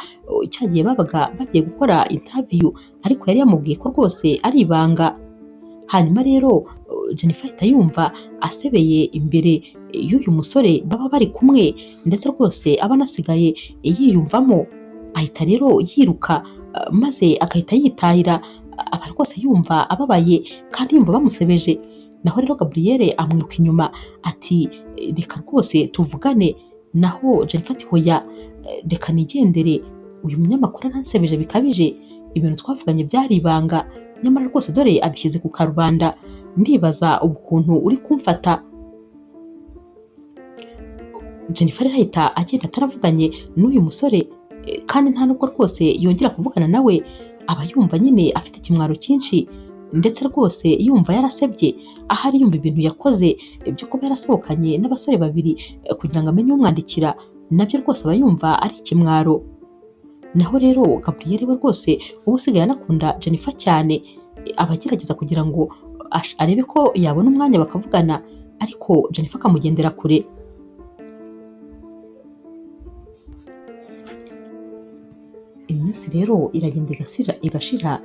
cyagiye babaga bagiye gukora interview, ariko yari yamubwiye ko rwose ari ibanga. Hanyuma rero Jennifer ahita yumva asebeye imbere y'uyu musore baba bari kumwe, ndetse rwose aba anasigaye yiyumvamo. Ahita rero yiruka maze agahita yitahira. Aba rwose yumva ababaye kandi yumva bamusebeje. Naho rero Gabrielle amwiruka inyuma ati reka rwose tuvugane. Naho Jennifer ati hoya, reka nigendere, uyu munyamakuru aransebeje bikabije, ibintu twavuganye byari ibanga, nyamara rwose dore abishyize ku karubanda, ndibaza ukuntu uri kumfata. Jennifer rero ahita agenda ataravuganye n'uyu musore, kandi nta nubwo rwose yongera kuvugana nawe. Aba yumva nyine afite ikimwaro cyinshi, ndetse rwose yumva yarasebye, ahari yumva ibintu yakoze byo kuba yarasohokanye n'abasore babiri kugira ngo amenye umwandikira, nabyo rwose aba yumva ari ikimwaro. Naho rero Gabrielle we rwose uba usigaye anakunda Jennifer cyane, aba agerageza kugira ngo arebe ko yabona umwanya bakavugana, ariko Jennifer akamugendera kure. Iminsi rero iragenda igashira,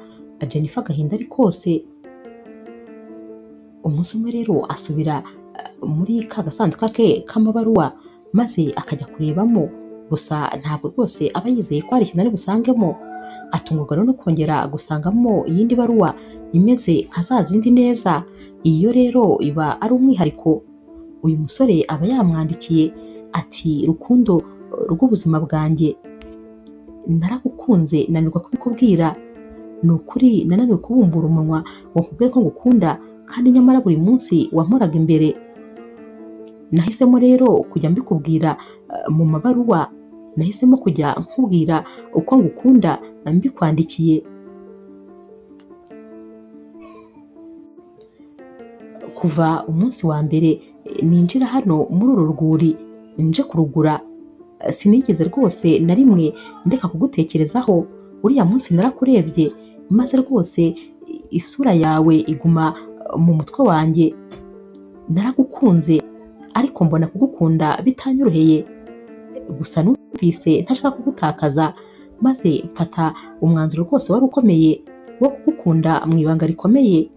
Jennifer agahinda ari kose. Umunsi umwe rero asubira muri ka gasanduku ke k'amabaruwa maze akajya kurebamo, gusa ntabwo rwose aba yizeye ko hari ikintu ari busangemo. Atungurwa rero no kongera gusangamo iyindi baruwa imeze nka za zindi neza. Iyo rero iba ari umwihariko. Uyu musore aba yamwandikiye ati rukundo rw'ubuzima bwanjye, naragukunze nanirwa kubikubwira, ni ukuri nananiwe kubumbura umunwa ngo nkubwire ko ngukunda, kandi nyamara buri munsi wamporaga imbere. Nahisemo rero kujya mbikubwira mu mabaruwa, nahisemo kujya nkubwira uko ngukunda mbikwandikiye. Kuva umunsi wa mbere ninjira hano muri uru rwuri nje kurugura, sinigeze rwose na rimwe ndeka kugutekerezaho. Uriya munsi narakurebye maze rwose isura yawe iguma mu mutwe wanjye. Naragukunze ariko mbona kugukunda bitanyoroheye, gusa numvise ntashaka kugutakaza, maze mfata umwanzuro rwose wari ukomeye wo kugukunda mu ibanga rikomeye,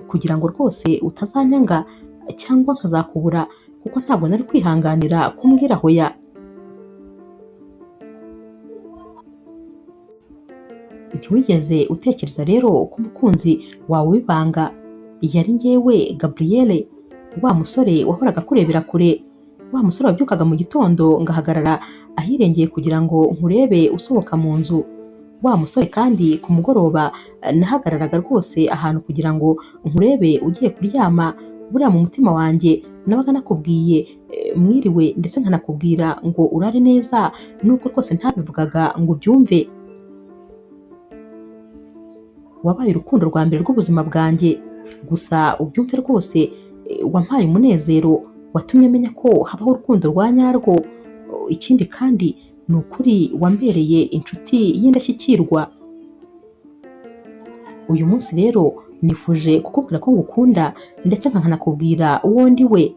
kugira ngo rwose utazanyanga cyangwa nkazakubura, kuko ntabwo nari kwihanganira kumbwira hoya. Ntiwigeze utekereza rero ko umukunzi wawe w'ibanga yari njyewe Gabrielle, wa musore wahoraga kurebera kure, wa musore wabyukaga mu gitondo ngahagarara ahirengeye kugira ngo nkurebe usohoka mu nzu, wa musore kandi ku mugoroba nahagararaga rwose ahantu kugira ngo nkurebe ugiye kuryama. Buriya mu mutima wanjye nabaga nakubwiye mwiriwe, ndetse nkanakubwira ngo urare neza, nubwo rwose ntabivugaga ngo ubyumve. Wabaye urukundo rwa mbere rw'ubuzima bwanjye, gusa ubyumve rwose wampaye umunezero watumye menya ko habaho urukundo rwa nyarwo. Ikindi kandi ni ukuri wambereye inshuti y'indashyikirwa. Uyu munsi rero nifuje kukubwira ko ngukunda, ndetse nkanakubwira uwo ndi we.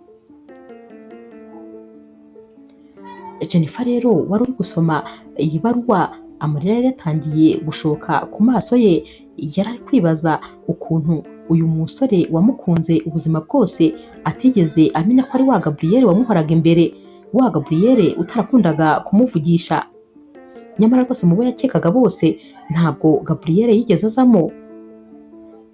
Jennifer rero wari uri gusoma iyi baruwa, amarira yari yatangiye gushoka ku maso ye. Yari ari kwibaza ukuntu uyu musore wamukunze ubuzima bwose atigeze amenya ko ari wa Gabrielle wamuhoraga imbere, wa Gabrielle utarakundaga kumuvugisha. Nyamara rwose mu bo yakekaga bose ntabwo Gabrielle yigeze azamo.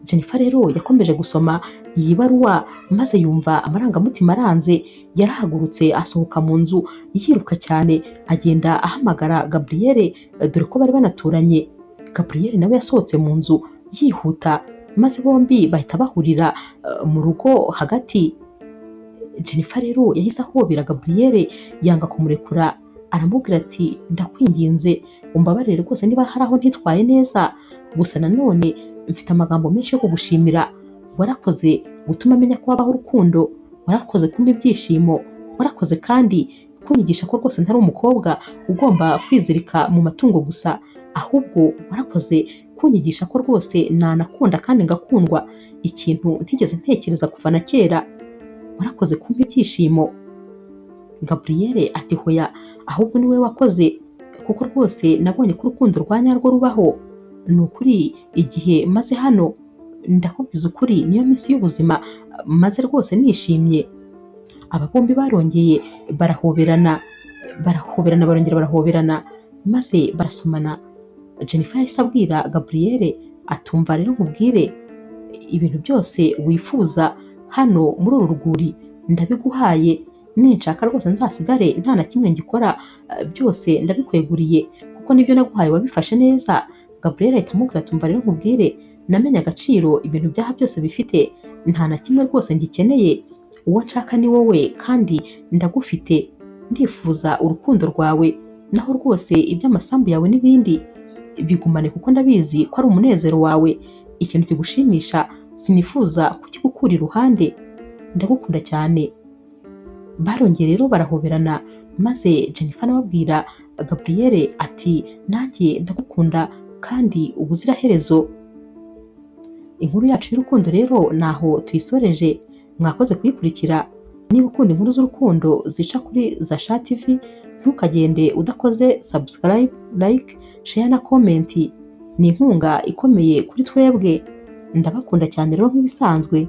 Jennifer rero yakomeje gusoma iyi baruwa maze yumva amarangamutima aranze. Yarahagurutse asohoka mu nzu yiruka cyane, agenda ahamagara Gabriel, dore ko bari banaturanye. Gabriel nawe yasohotse mu nzu yihuta, maze bombi bahita bahurira mu rugo hagati. Jennifer rero yahise ahobera Gabriel yanga kumurekura, aramubwira ati ndakwinginze umbabarire rwose niba hari aho ntitwaye neza, gusa nanone mfite amagambo menshi yo kugushimira. Warakoze gutuma menya ko habaho urukundo, warakoze kumpa ibyishimo, warakoze kandi kunyigisha ko rwose ntari umukobwa ugomba kwizirika mu matungo gusa, ahubwo warakoze kunyigisha ko rwose nanakunda kandi ngakundwa, ikintu ntigeze ntekereza kuva na kera. Warakoze kumpa ibyishimo. Gabriel ati hoya, ahubwo niwe wakoze, kuko rwose nabonye ko urukundo rwa nyarwo rubaho. Ni ukuri igihe maze hano ndakubwiza ukuri, niyo minsi y'ubuzima maze rwose nishimye. Aba bombi barongeye barahoberana, barahoberana, barongera barahoberana, maze barasomana. Jennifer yahise abwira Gabriel atumva rero nkubwire, ibintu byose wifuza hano muri uru rwuri ndabiguhaye, ninshaka rwose nzasigare nta na kimwe ngikora, byose ndabikweguriye kuko nibyo naguhaye wabifashe neza. Gabriel ahita amubwira ati umva rero nkubwire, namenye agaciro ibintu byaha byose bifite, nta na kimwe rwose ngikeneye, uwo nshaka ni wowe kandi ndagufite, ndifuza urukundo rwawe, naho rwose iby'amasambu yawe n'ibindi bigumane kuko ndabizi ko ari umunezero wawe, ikintu kigushimisha sinifuza kukigukura iruhande, ndagukunda cyane. Barongeye rero barahoberana, maze Jennifer nawe abwira Gabriel ati nanjye ndagukunda kandi ubuziraherezo. Inkuru yacu y'urukundo rero naho tuyisoreje, mwakoze kuyikurikira. Niba ukunda inkuru z'urukundo zica kuri Zasha TV, ntukagende udakoze subscribe, like, share na comment. Ni inkunga ikomeye kuri twebwe. Ndabakunda cyane rero nk'ibisanzwe.